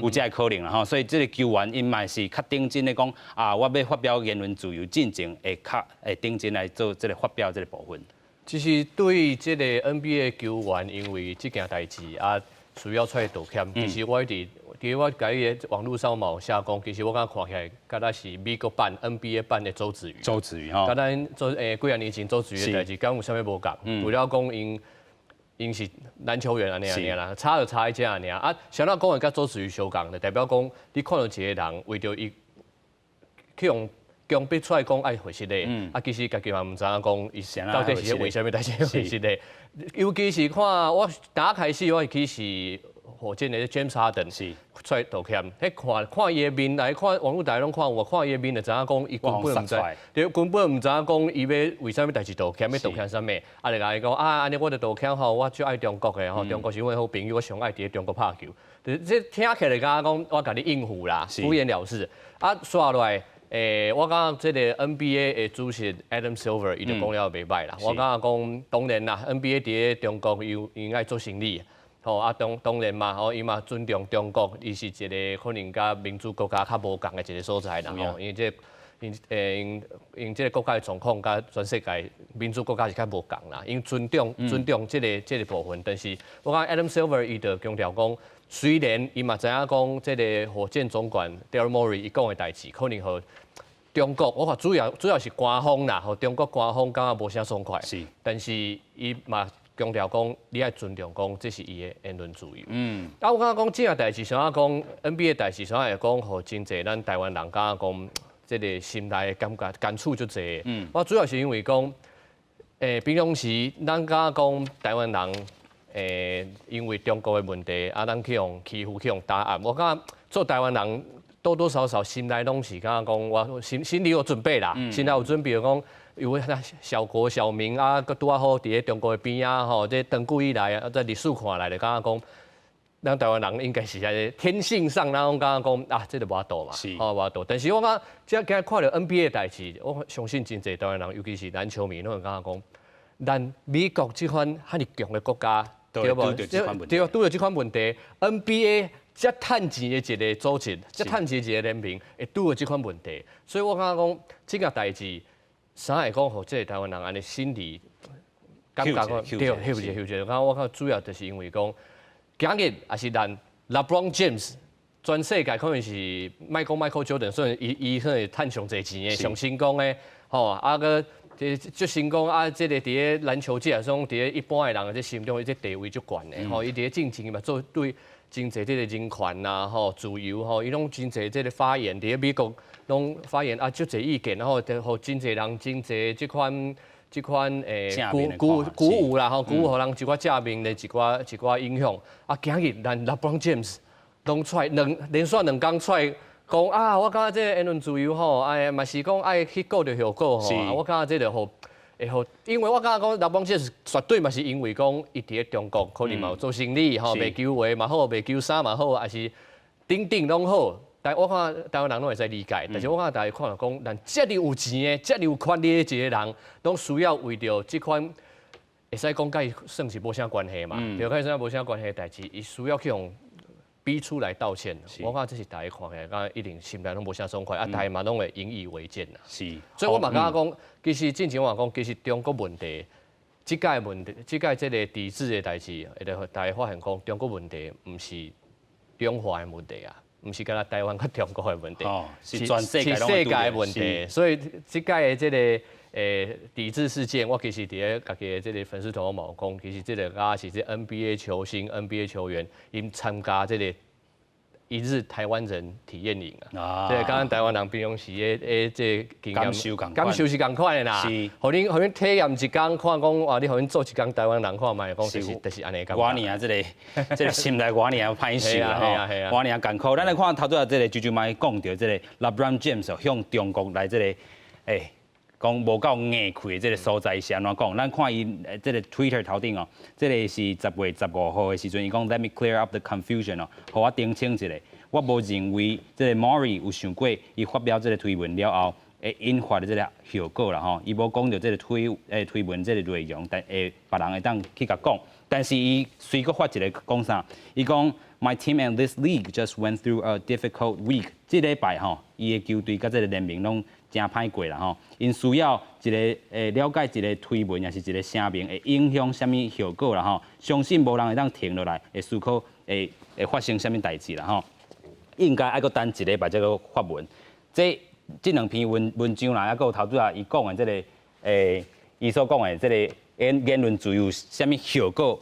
有這个可能啦吼，所以這个球員𪜶嘛是較認真的講啊，我欲發表言論自由，進前會較會認真來做這个發表這个部分。其實對這个 NBA 球員，因為這件代誌啊，需要出來道歉。其實我一直，佇我共伊網路上嘛有寫講，其實我感覺看起來，敢若是美國版 NBA 版的周子瑜。周子瑜吼。佮咱做幾仔年前周子瑜的代誌，敢有啥物無仝？除了講𪜶是籃球員按呢爾啦，差就差佇遮爾。啊，啥人講會佮周子瑜相仝，就代表講你看著一个人為著伊去予強迫出來講愛回實的，啊，其實家己嘛毋知影講伊到底是為啥物代誌回實的。尤其是看我打開始，我其實火箭的 James Harden 出來道歉，彼看看伊的面來看網路大家攏看有，看伊的面就知影講伊根本毋知，對，根本毋知影講伊欲為啥物代誌道歉，欲道歉啥物，啊，就共伊講啊，按呢我著道歉吼，我足愛中國的吼，中國是阮的好朋友，我上愛佇咧中國拍球。這聽起來敢若講我共你應付啦，敷衍了事。啊，煞落來。我感覺這个 NBA 的主席 Adam Silver 伊就講了袂䆀啦。我感覺講當然啦，NBA 佇咧中國有𪜶愛做生意，吼啊當然嘛，吼伊嘛尊重中國，伊是一个可能佮民主國家較無仝的一个所在啦，吼，因為這𪜶𪜶這个國家的狀況佮全世界民主國家是較無仝啦，𪜶尊重這个部分，但是我感覺 Adam Silver 伊就強調講，雖然伊嘛知影講這个火箭總管 Daryl Morey 伊講的代誌，可能予中國，我看主要是官方啦，予中國官方感覺無啥爽快。但是伊嘛強調講，你愛尊重講，這是伊的言論自由。啊，我感覺講這件代誌，啥講 NBA 代誌，啥會講予真濟咱台灣人感覺講，這个心內的感覺感觸足濟。我主要是因為講，平常時咱感覺講台灣人，因為中國的問題，啊，咱去予欺負，去予打壓。我感覺做台灣人多多少少心內攏是感覺講，我心裡有準備啦，心內有準備講，因為小國小民啊，閣拄仔好佇咧中國的邊仔吼，這長久以來啊，這歷史看來就感覺講，咱台灣人應該是按呢天性上，咱攏感覺講啊，這就無法度嘛，吼無法度。但是我感覺，這今日看著 NBA 的代誌，我相信真濟台灣人，尤其是籃球迷，攏會感覺講，咱美國這款遐爾強的國家，對無？對，拄著這款問題，NBA 遮趁錢的一个組織，遮趁錢的一个聯盟，會拄著這款問題，所以我感覺講，這個代誌。啥會講予這个台灣人按呢心裡感覺講對，翕一下翕一下。我感覺主要就是因為講，今日也是咱 LeBron James，全世界可能是莫講 Michael Jordan，雖然伊伊可能趁上濟錢的，上成功的，吼啊閣這足成功啊！這个佇咧籃球界來講，佇咧一般的人的這心中，伊這地位足懸的，吼。伊佇咧進前嘛做對真濟這个人權啊，吼自由吼，伊攏真濟這个發言，佇咧美國攏發言啊，足濟意見，然後就予真濟人真濟這款這款鼓鼓鼓舞啦，吼鼓舞予人一寡正面的一寡一寡影響。啊，今日咱 LeBron James 攏出來兩連續兩工出來講啊，我感覺這個言論自由吼，哎嘛是講愛去顧著後果吼，啊，我感覺這個予會予，因為我感覺講 LeBron James 絕對嘛是因為講伊佇咧中國可能嘛有做生意吼，賣球鞋嘛好，賣球衫嘛好，還是等等攏好。但我看台灣人攏會使理解，但是我看大家看著講，咱遮爾有錢的、遮爾有權力的一個人，攏需要為著這款會使講佮伊算是無啥關係嘛，對，佮伊算無啥關係的代誌，伊需要去予逼出來道歉。我感覺這是大家看起來，感覺一定心內攏無啥爽快，啊，大家嘛攏會引以為鑑啦。所以我嘛感覺講，其實進前我嘛講，其實中國問題，這屆問題，這屆這个抵制的代誌，會予大家發現講，中國問題毋是中華的問題啊，毋是干焦台灣佮中國的問題，是全世界是世界的問題。所以這屆的這个抵制事件，我其實佇咧家己的這个粉絲團我嘛有講，其實這个敢是這 NBA 球星、NBA 球員𪜶參加這个一日台灣人體驗營啊，對，敢咱台灣人平常時的的這個經驗感受仝款感受是仝款的啦。予恁予恁體驗一工，看講哇，你予恁做一工台灣人看覓，講就是就是按呢感覺。我爾這个這个心內我爾歹受啦吼，我爾艱苦。咱來看頭拄仔這个啾啾麥講著這个 LeBron James 向中國來這个講無夠硬氣的這个所在是按怎講？咱看伊這个 Twitter 頭頂哦，這个是10月15號的時陣，伊講 Let me clear up the confusion 哦，予我澄清一下，我無認為這个 Morey 有想過伊發表這个推文了後會引發的這个後果啦吼。伊無講著這个推文這个內容，但會別人會當去共講。但是伊隨閣發一个講啥？伊講 My team and this league just went through a difficult week。這禮拜吼，伊的球隊佮這个聯盟攏誠歹過啦吼，𪜶需要一个了解一个推文，抑是一个聲明會影響啥物後果啦吼。相信無人會當停落來，會思考會會發生啥物代誌啦吼。應該愛閣等一禮拜才閣發文。這這兩篇文文章啦，抑閣有頭拄仔伊講的這个伊所講的這个言言論自由啥物後果，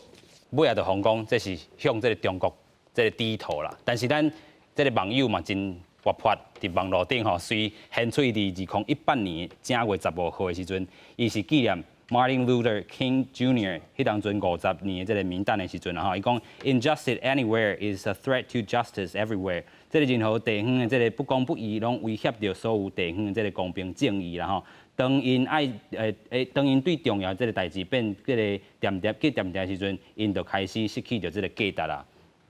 尾仔就予講這是向這个中國這个低頭啦。但是咱這个網友嘛真活潑，佇網路頂吼，隨掀起佇2018年正月十五號的時陣，伊是紀念 Martin Luther King Jr. 彼當陣50年的這个冥誕的時陣吼，伊講 Injustice anywhere is a threat to justice everywhere。這个任何地方的這个不公不義，攏威脅著所有地方的這个公平正義啦吼。當𪜶愛當𪜶對重要這个代誌變這个恬恬去恬恬的時陣，𪜶就開始失去著這个價值啦。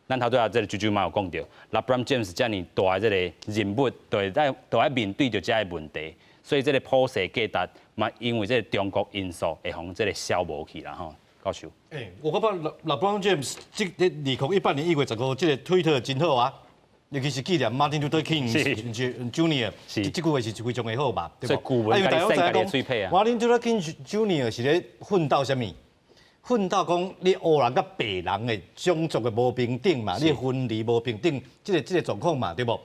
咱頭拄仔這个啾啾嘛有講著，LeBron James 遮爾大的這个人物，就會在都愛面對著這个問題，所以這个普世價值嘛，因為這个中國因素會予這个消磨去啦吼。教授，我感覺 LeBron James 這2018年1月15，這个推特真好啊，尤其是紀念 Martin Luther King Jr.，這句話是非常的好嘛，對無？所以舊文共你省家己喙皮啊。 Martin Luther King Jr. 是咧奮鬥啥物？奮鬥講你黑人佮白人的種族的無平等嘛，你分離無平等，這个這个狀況嘛，對無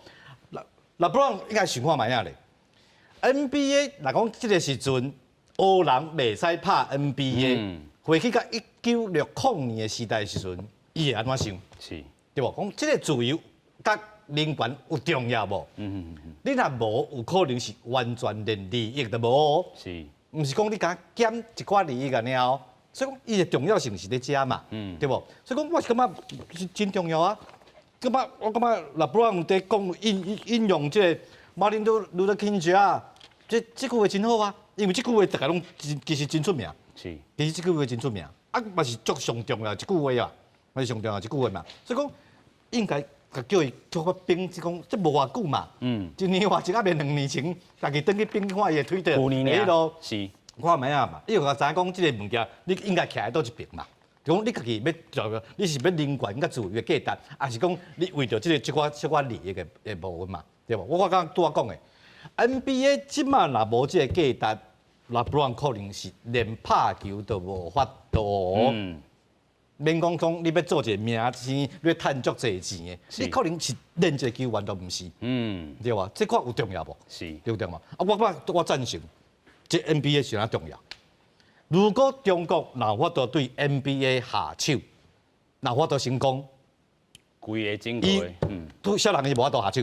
？LeBron 應該想看覓仔咧？NBA 若講這个時陣，黑人袂使拍 NBA，回去到1960年的時代的時陣，伊會按怎想？對無？講這个自由佮人權有重要無？你若無，有可能是完全連利益都無。毋是講你敢減一寡利益按呢哦。所以講，伊的重要性是佇遮嘛，對無？所以講，我是感覺是真重要啊。感覺我感覺 LeBron 佇講引引用這个馬丁路德金啊，這這句話真好啊，因為這句話大家攏真其實真出名。其實這句話真出名，啊嘛是足上重要一句話啊，嘛是上重要一句話嘛。所以講，應該共叫伊叫我反，這講這無偌久嘛。一年偌前，猶未兩年前，家己轉去反看伊的推特，彼路看覓仔嘛，伊就知影講這个物件，你應該徛佇佗一邊嘛。就講你家己欲做，你是欲人權佮自由的價值，還是講你為著這个這寡小可利益的的部分嘛？對無？我剛剛拄仔講的，NBA 這馬若無這个價值，拉布朗可能是連拍球都無法度。免講講你欲做一個明星，你欲趁足濟錢的，你可能是連一個球員都毋是。對吧？這塊有重要無？是。對不對嘛？啊，我贊成，這 NBA 是啥重要。如果中國若法度對 NBA 下手，若法度成功，規個整個，對啥人伊無法度下手，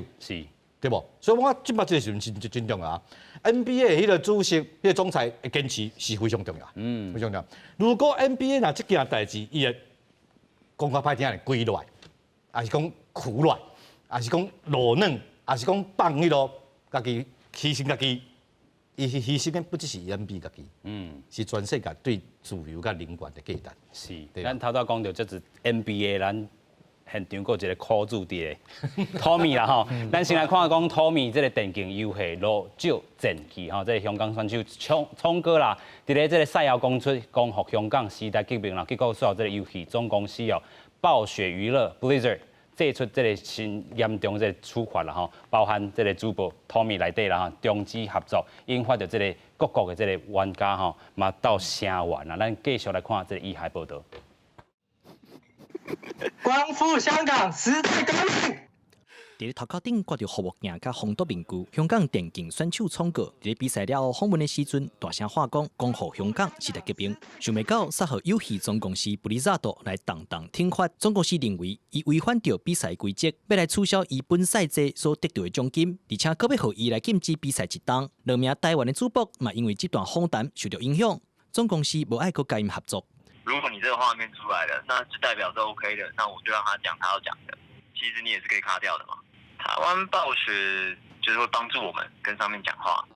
對無？所以我這擺這個時陣真真重要啊！NBA 彼個主席、彼個總裁的堅持是非常重要，非常重要。如果 NBA 若這件代誌，伊會講較歹聽，會跪落來，抑是講屈落來，抑是講落軟，抑是講放彼個家己犧牲家己，伊是犧牲的不只是 NBA 家己，是全世界對自由佮人權的價值。咱頭拄講著這是 NBA，咱現場閣有一個苦主佇咧，Tommy 啦吼。咱先來看講 Tommy 這個電競遊戲羅照戰記吼，這個香港選手聰聰哥啦，佇咧這個賽後講出光復香港時代革命啦，結果受這個遊戲總公司哦，暴雪娛樂 Blizzard 祭出這個新嚴重這個處罰啦吼，包含這個主播 Tommy 內底啦吼，終止合作，引發著這個各國的這個玩家吼嘛鬥聲援啦。咱繼續來看這個以下報道。光復香港，時代革命。佇咧頭殼頂掛著護目鏡佮防毒面具，香港電競選手聰哥佇咧比賽了後訪問的時陣，大聲喊講光復香港時代革命。想袂到，煞予遊戲總公司布里扎多來重重懲罰。總公司認為伊違反著比賽規則，欲來取消伊本賽季所得著的獎金，而且閣欲予伊來禁止比賽一冬。兩名台灣的主播嘛，因為這段訪談受著影響，總公司無愛閣佮𪜶合作。如果你這個畫面出來了，那就代表是 OK 的，那我就讓他講他要講的。其實你也是可以卡掉的嘛。台灣暴雪就是會幫助我們跟上面講話。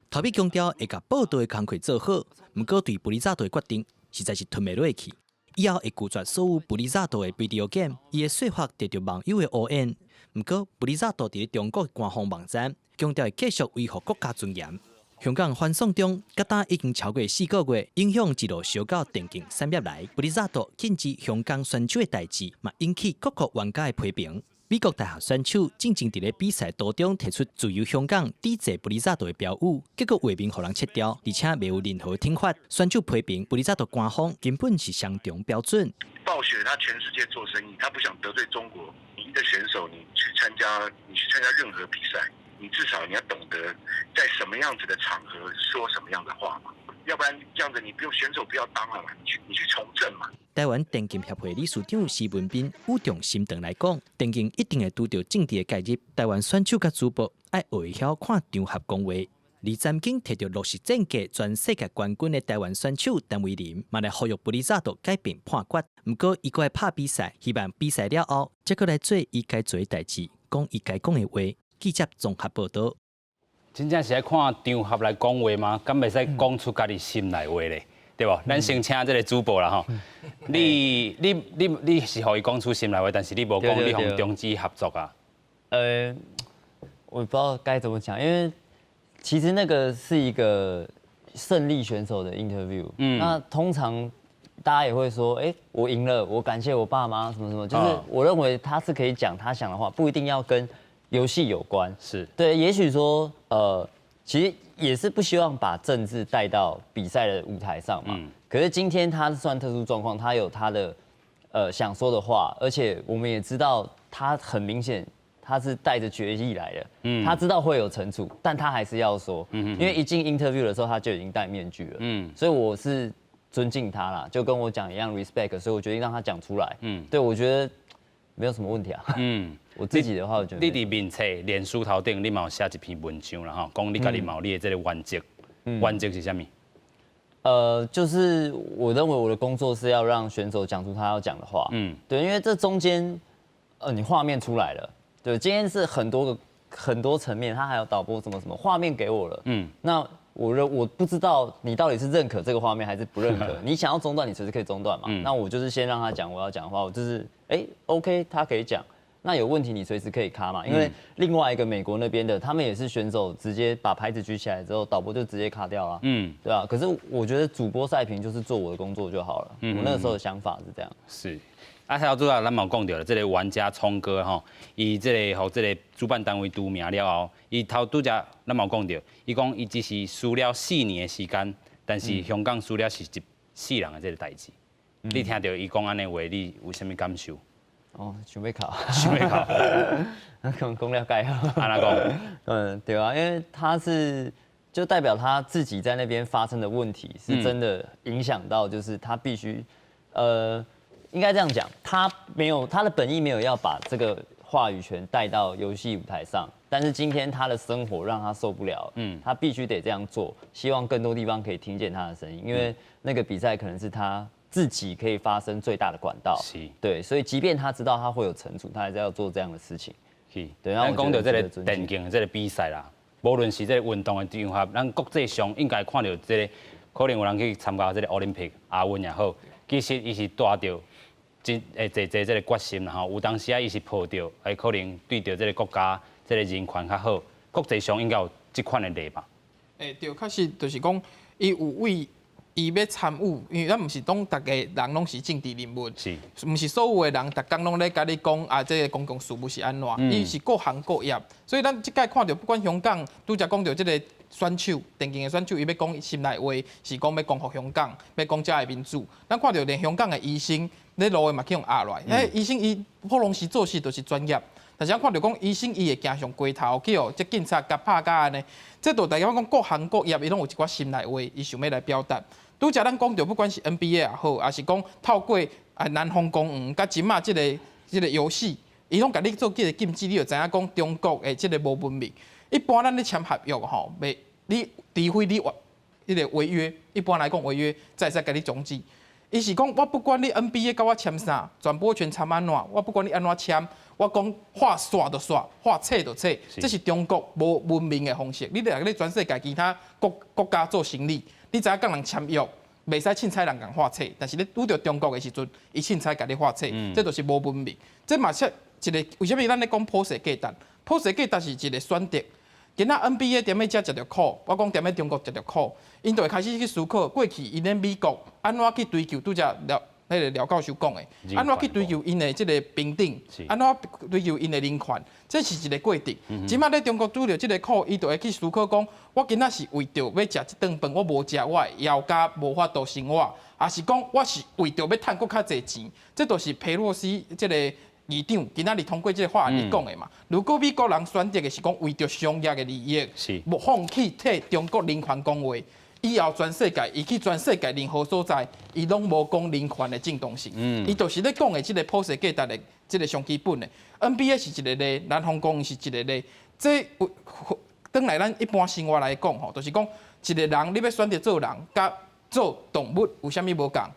頭尾強調會共報道的工課做好，毋過對布里扎多的決定實在是吞袂落去。以後會拒絕所有布里扎多的 video game，伊的說法得著網友的烏煙。毋過布里扎多佇咧中國官方網站強調會繼續維護國家尊嚴。香港反送中，到今已經超過4個月，影響一路燒到電競產業來。布里扎多禁止香港選手的代誌，嘛引起各國玩家的批評。美國大學選手進前佇咧比賽途中提出自由香港抵制布里扎多的標語，結果畫面予人切掉，而且未有任何懲罰。選手批評布里扎多官方根本是雙重標準。暴雪他全世界做生意，他不想得罪中國。你一個選手，你去參加任何比賽，你至少你要懂得在什麼樣子的場合說什麼樣的話嘛，要不然這樣子你不用選手不要當了嘛，你去從政嘛。台灣電競協會理事長施文彬語重心長來講，電競一定會拄著政治的介入。台灣選手佮主播愛學會曉看場合講話。而曾經摕著爐石戰記全世界冠軍的台灣選手陳維林，嘛來呼籲布里扎多改變判決。毋過伊閣愛拍比賽，希望比賽了後，才閣來做伊該做的代誌，講伊該講的話。記者綜合報道。真正是愛看場合來講話嗎？敢袂使講出家己心內話咧，對無？咱先請這個主播啦吼。你是予伊講出心內話，但是你無講你予終止合作啊？我不知道該怎麼講，因為其實那個是一個勝利選手的 interview。那通常大家也會說，哎，我贏了，我感謝我爸媽，什麼什麼，就是我認為他是可以講他想的話，不一定要跟遊戲有關。對，也許說，其實也是不希望把政治帶到比賽的舞台上嘛。可是今天他算特殊狀況，他有他的想說的話，而且我們也知道他很明顯他是帶着決議來的。他知道會有懲處，但他還是要說。因為一進 interview 的時候他就已經戴面具了。所以我是尊敬他啦，就跟我講一樣 respect，所以我決定讓他講出來。對，我覺得沒有什麼問題啊。我自己的話，我覺得你佇面冊臉書頭頂，你嘛有寫一篇文章啦吼，講你家己嘛有你的這個原則，原則是啥物？就是我認為我的工作是要讓選手講出他要講的話。對，因為這中間，你畫面出來了，對，今天是很多個很多層面，他還有導播什麼什麼畫面給我了。那我不知道你到底是認可這個畫面還是不認可。你想要中斷，你隨時可以中斷嘛。那我就是先讓他講我要講的話，我就是哎，OK，他可以講。那有問題你隨時可以卡嘛，因為另外一個美國那邊的，他們也是選手直接把牌子舉起來之後，導播就直接卡掉了，對吧？可是我覺得主播賽評就是做我的工作就好了，我那個時候的想法是這樣。是，啊，頭拄仔咱嘛有講著啦，這个玩家聰哥吼，伊這个予這个主辦單位除名了後，伊頭拄才咱嘛有講著，伊講伊只是輸了4年的時間，但是香港輸了是一世人的這个代誌。你聽著伊講按呢話，你有啥物感受？哦，想欲哭，想欲哭，講講了解。按怎講？嗯，對啊，因為他是就代表他自己在那邊發生的問題，是真的影響到，就是他必須，應該這樣講，他沒有他的本意沒有要把這個話語權帶到遊戲舞台上，但是今天他的生活讓他受不了，他必須得這樣做，希望更多地方可以聽見他的聲音，因為那個比賽可能是他自己可以發聲最大的管道，對，所以即便他知道他會有懲處，他還是要做這樣的事情。對，咱講著這个電競這个比賽啦，無論是這个運動的場合，咱國際上應該看著這个，可能有人去參加這个奧林匹克亞運也好，其實伊是帶著真會濟濟這个決心啦吼，有當時啊，伊是抱著會可能對著這个國家這个人權較好，國際上應該有這款的例吧？欸，對，確實就是講，伊有為伊欲參與，因為咱毋是講逐个人攏是政治人物，毋是所有的人逐工攏咧共你講啊，這个公共事務是按怎，伊是各行各業，所以咱這擺看著，不管香港拄才講著這个選手，電競的選手，伊欲講心內話，是講欲光復香港，欲講遮的民主。咱看著連香港的醫生咧路的嘛去予壓落來，欸，醫生伊普通時做事就是專業，但是咱看著講醫生伊會行上街頭去予這警察共拍甲按呢，這就代表講各行各業伊攏有一寡心內話，伊想欲來表達。拄才咱講著，不管是 NBA 也好，抑是講透過啊南方公園，佮這馬這个遊戲，伊攏共你做這个禁止，你就知影講中國的這个無文明。一般咱咧簽合約吼，袂你除非你違彼个違約，一般來講違約才會使共你終止。伊是講我不管你 NBA 佮我簽啥，轉播權簽按怎，我不管你按怎簽，我講話煞就煞，話撤就撤，這是中國無文明的方式。你若咧全世界其他國國家做生理，你知影佮人簽約，袂使凊彩人共話撤，但是你拄著中國的時陣，伊凊彩共你話撤，這就是無文明。這嘛是一个，為啥物咱咧講普世價值？普世價值是一个選擇。今仔 NBA 踮咧遮食著苦，我講踮咧中國食著苦，𪜶就會開始去思考過去𪜶咧美國按怎去追求，拄才廖彼个廖教授講的，按怎去追求𪜶的這个平等，按怎追求𪜶的人權，這是一个過程。這馬咧中國拄著這个苦，伊就會去思考講，我今仔是為著欲食這頓飯，我無食，我的枵甲無法度生活，抑是講我是為著欲趁閣較濟錢，這就是佩洛西這个議長今仔日通過這個法案伊講的嘛。如果美國人選擇的是講為著商業的利益，無放棄替中國人權講話，以後全世界伊去全世界任何所在，伊攏無講人權的正當性。伊就是咧講的這个普世價值的這个上基本的。NBA 是一个例，南方公園是一个例。這有轉來咱一般生活來講吼，就是講一个人你欲選擇做人，佮做動物有啥物無仝？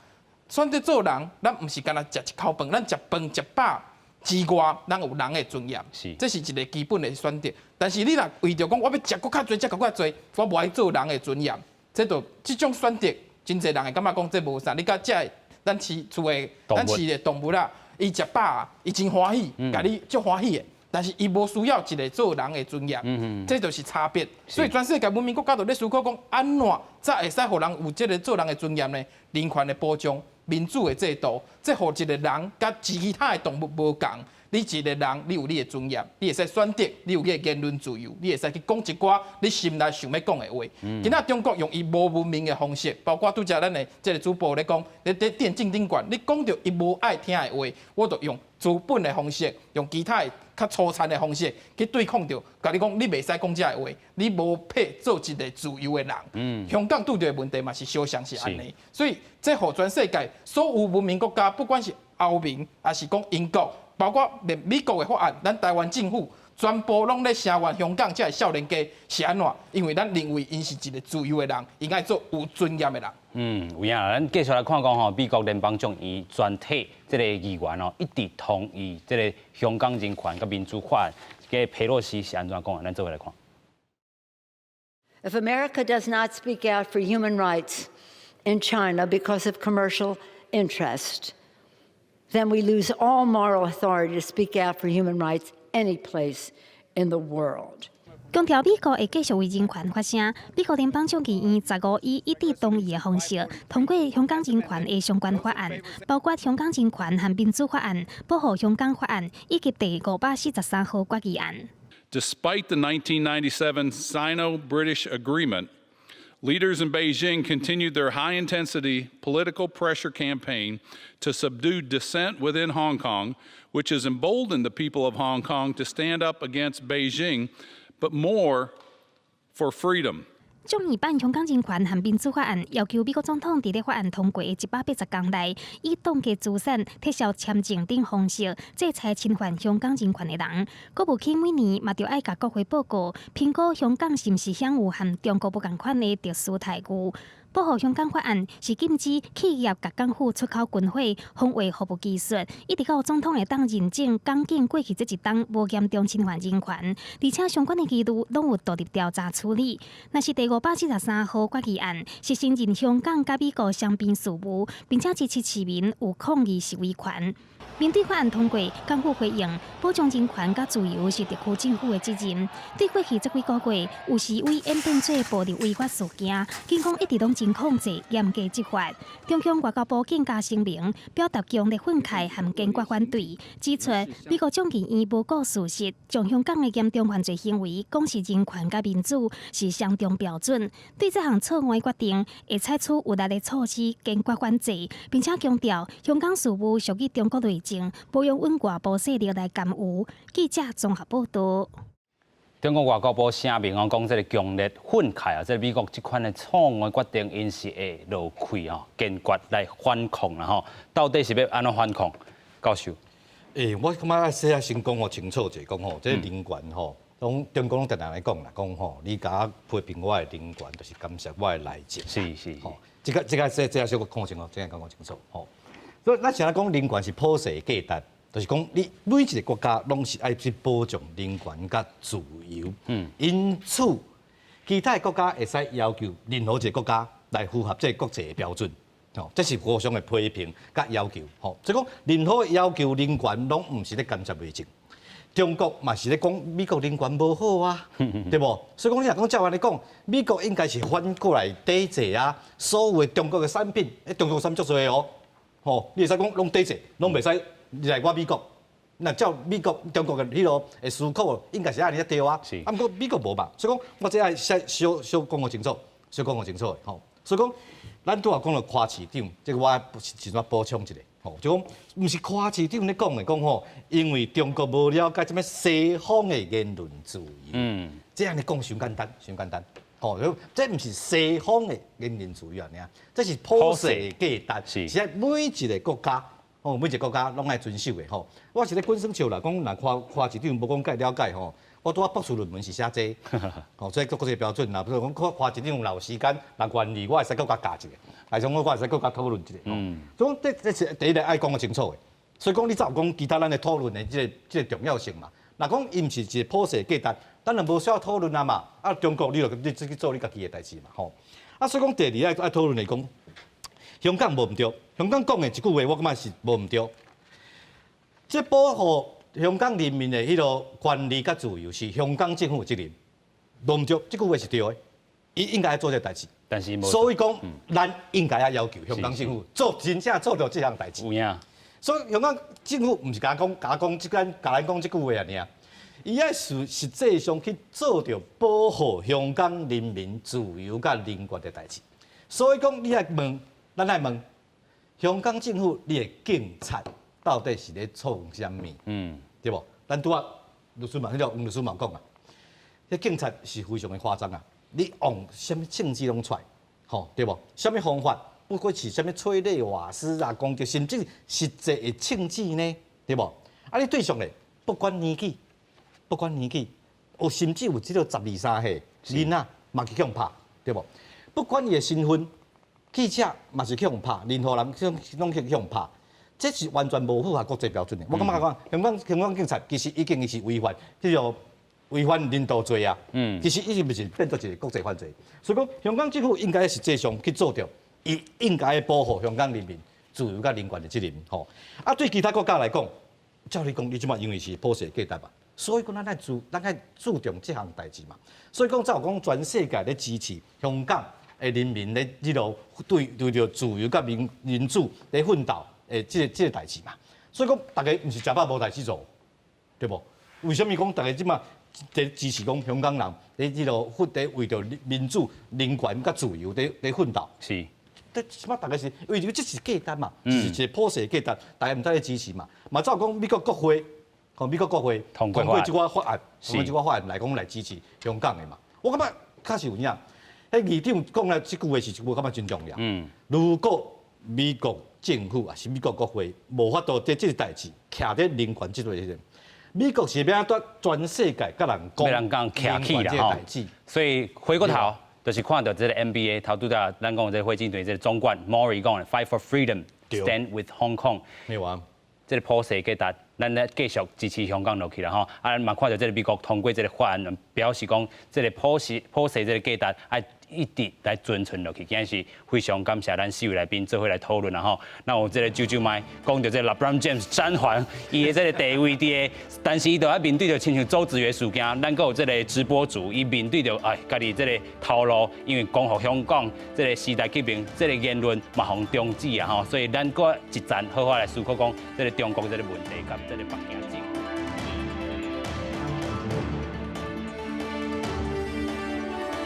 選擇做人，咱毋是干焦食一口飯，咱食飯食飽之外，咱有人的尊嚴，這是一个基本的選擇。但是你若為著講我欲食閣較濟，食閣較濟，我無愛做人的尊嚴，這就這種選擇，真濟人會感覺講這無啥。你佮這个咱飼厝的，咱飼的動物啦，伊食飽，伊真歡喜，共你足歡喜的。但是伊無需要一个做人的尊嚴，這就是差別。所以全世界文明國家都咧思考講，按怎才會使予人有這个做人的尊嚴呢？人權的保障、民主的制度，這予一个人佮其他的動物無仝。你一个人，你有你的尊嚴，你會使選擇，你有你的言論自由，你會使去講一寡你心內想欲講的話。今仔中國用伊無文明的方式，包括拄才咱的這个主播咧講，咧佇電競頂懸，你講著伊無愛聽的話，我就用資本的方式，用其他的較粗殘的方式去對抗著，共你講你袂使講這个話，你無配做一个自由的人。香港拄著的問題嘛是相像是按呢，所以這予全世界所有文明國家，不管是歐盟，抑是講英國，包括連美國的法案，咱台灣政府全部攏咧聲援香港這个少年家是按怎？因為咱認為𪜶是一个自由的人，應該做有尊嚴的人。嗯，有影啦，咱繼續來看講吼，美國聯邦眾議全體這个議員哦，一致同意這个香港人權佮民主法案。這个佩洛西是按怎講的？咱做伙來看。 If America does not speak out for human rights in China because of commercial interest, then we lose all moral authority to speak out for human rights any place in the world. 強調美國會繼續為人權發聲。美國聯邦眾議院15以一致同意的方式通過香港人權的相關法案，包括香港人權和民主法案、保護香港法案以及第543號決議案。 Despite the 1997 Sino-British Agreement, leaders in Beijing continued their high-intensity political pressure campaign to subdue dissent within Hong Kong, which has emboldened the people of Hong Kong to stand up against Beijing, but more for freedom. 眾議版香港人權和民主法案要求美國總統佇咧法案通過的180天內，以凍結資產、撤銷簽證等方式制裁侵犯香港人權的人。國務卿每年嘛著愛共國會報告，評估香港是毋是享有和中國無仝款的特殊待遇。保護香港法案是禁止企業共港府出口軍火、防衛服務技術，一直到總統會當認證港警過去這一冬無嚴重侵犯人權，而且相關的疑慮攏有獨立調查處理。若是第543號決議案是承認香港佮美國雙邊事務，並且支持市民有抗議示威權。面對法案通過，港府回應保障人權佮自由是特區政府的責任。對過去這幾個月有示威演變做暴力違法事件，警方一直攏真控制、嚴格執法。中共外交部更加聲明，表達強烈憤慨和堅決反對，指出美國眾議院無顧事實，將香港的嚴重犯罪行為講是人權佮民主是雙重標準。對這項錯誤的決定，會採取有力的措施，堅決反制，並且強調香港事務屬於中國內政，無用阮外部勢力來干預。記者綜合報道。中國外交部聲明哦，講這个強烈憤慨啊，這个美國這款的錯誤決定，𪜶是會落氣哦，堅決來反抗啦吼。到底是欲按怎反抗？教授，欸，我感覺愛先先講予清楚者，講吼，這个人權吼，攏中國攏定定來講啦，講吼，你共我批評我的人權，就是干涉我的內政。吼，這個小可講清楚，這个講清楚吼。所以咱現在講人權是普世價值，就是講你每一個國家攏是愛去保障人權佮自由。因此，其他的國家會使要求任何一個國家來符合這個國際的標準。吼，這是互相的批評佮要求。吼，所以講任何要求人權攏毋是咧干涉內政。中國嘛是咧講美國人權無好啊，對無？所以講你若講照按呢講，美國應該是反過來抵制啊，所有的中國的產品，欸，中國產品足濟哦。吼，你會使講攏抵制，攏袂使來我美國。那照美國、中國的彼落的思考，應該是按呢對啊。啊，毋過美國無嘛，所以講我這愛先小小講予清楚，小講予清楚的吼。所以講，咱拄仔講著柯市長，這個我是怎補充一下，吼，就講毋是柯市長咧講的，講吼，因為中國無了解這物西方的言論自由，這按呢講傷簡單，傷簡單。吼，這毋是西方的言論自由爾，這是普世價值，是每一個國家，吼，每一個國家攏愛遵守的吼。我是咧滾耍笑啦，講若柯柯市長無講介了解吼，我拄仔博士論文是寫這個，吼，這國際標準啦，比如講柯柯市長若有時間，若願意，我會使閣共教一下，還是講我會使閣共討論一下。所以講這這是第一個愛講予清楚的。所以講你才有講其他咱的討論的這個重要性嘛。若講伊毋是一個普世價值，咱就無需要討論啊嘛。啊，中國你就你自己做你家己的代誌嘛，吼。啊，所以講第二愛討論的講，香港無毋對，香港講的一句話，我感覺是無毋對。這保護香港人民的彼个權利佮自由是香港政府的責任，無毋對，這句話是對的，伊應該做這個代誌。但是，所以講，咱應該愛要求香港政府做真正做著這項代誌。有影。所以香港政府毋是共講，共講這間，共咱講這句話爾。伊愛實實際上去做著保護香港人民自由佮人權的代誌。所以講，你愛問，咱愛問香港政府，你的警察到底是咧創啥物？對無？咱拄仔律師嘛，彼个黃律師嘛講啊，彼警察是非常的誇張啊！你用啥物證據攏出來，吼，對無？啥物方法？不管是啥物催淚瓦斯啊，攻擊，甚至實際的槍支呢，對無？啊，你對上咧，不管年紀，不管年紀，有甚至有這個十二三歲囡仔嘛去予拍，對無？不管伊的身份，記者嘛是去予拍，任何人攏去予拍，這是完全無符合國際標準的。我感覺講，香港警察其實已經是違反，叫做違反人道罪啊。其實已經毋是變做一個國際犯罪。所以講，香港政府應該實際上去做著，伊應該保護香港人民自由佮人權的責任。吼，啊，對其他國家來講，照你講，你這擺因為是普世價值嘛。所以講咱愛注重這項代誌嘛。所以講才有講全世界咧支持香港的人民咧，這個對著自由佮民主咧奮鬥的這個代誌嘛。所以講，逐家毋是食飽無代誌做，對無？為啥物講逐家這馬佇支持講香港人佇這個奮佇為著民主、人權佮自由佇奮鬥？這什麼？逐家是為著這是價值嘛，是一個普世價值，逐家毋知咧支持嘛。嘛，才有講美國國會，吼美國國會通過這個法案，通過這個法案來講來支持香港的嘛。我感覺確實有影。彼議長講的這句話是一句我感覺真重要。如果美國政府抑是美國國會無法度佇這個代誌，徛佇人權這個時陣，美國是欲按怎全世界佮人講？欲人講徛起啦吼。所以回過頭就是看著這個 NBA 頭拄才咱講這個火箭隊這個總管 Morey 講的 Fight for freedom, stand with Hong Kong。沒有啊。這個普世價值，咱咧繼續支持香港落去啦吼。啊，嘛看著這個美國通過這個法案，表示講這個普世這個價值愛一直來存續落去。今日是非常感謝咱四位來賓做伙來討論啦吼。那有這個啾啾麥講著這個 LeBron James 暫緩伊的這個地位佇個，但是伊著愛面對著親像周子瑜事件，咱閣有這個直播主，伊面對著哎家己這個頭路，因為光復香港這個時代革命這個言論嘛予終止啊吼，所以咱閣一層好好來思考講這個中國這個問題佮這個北京政府。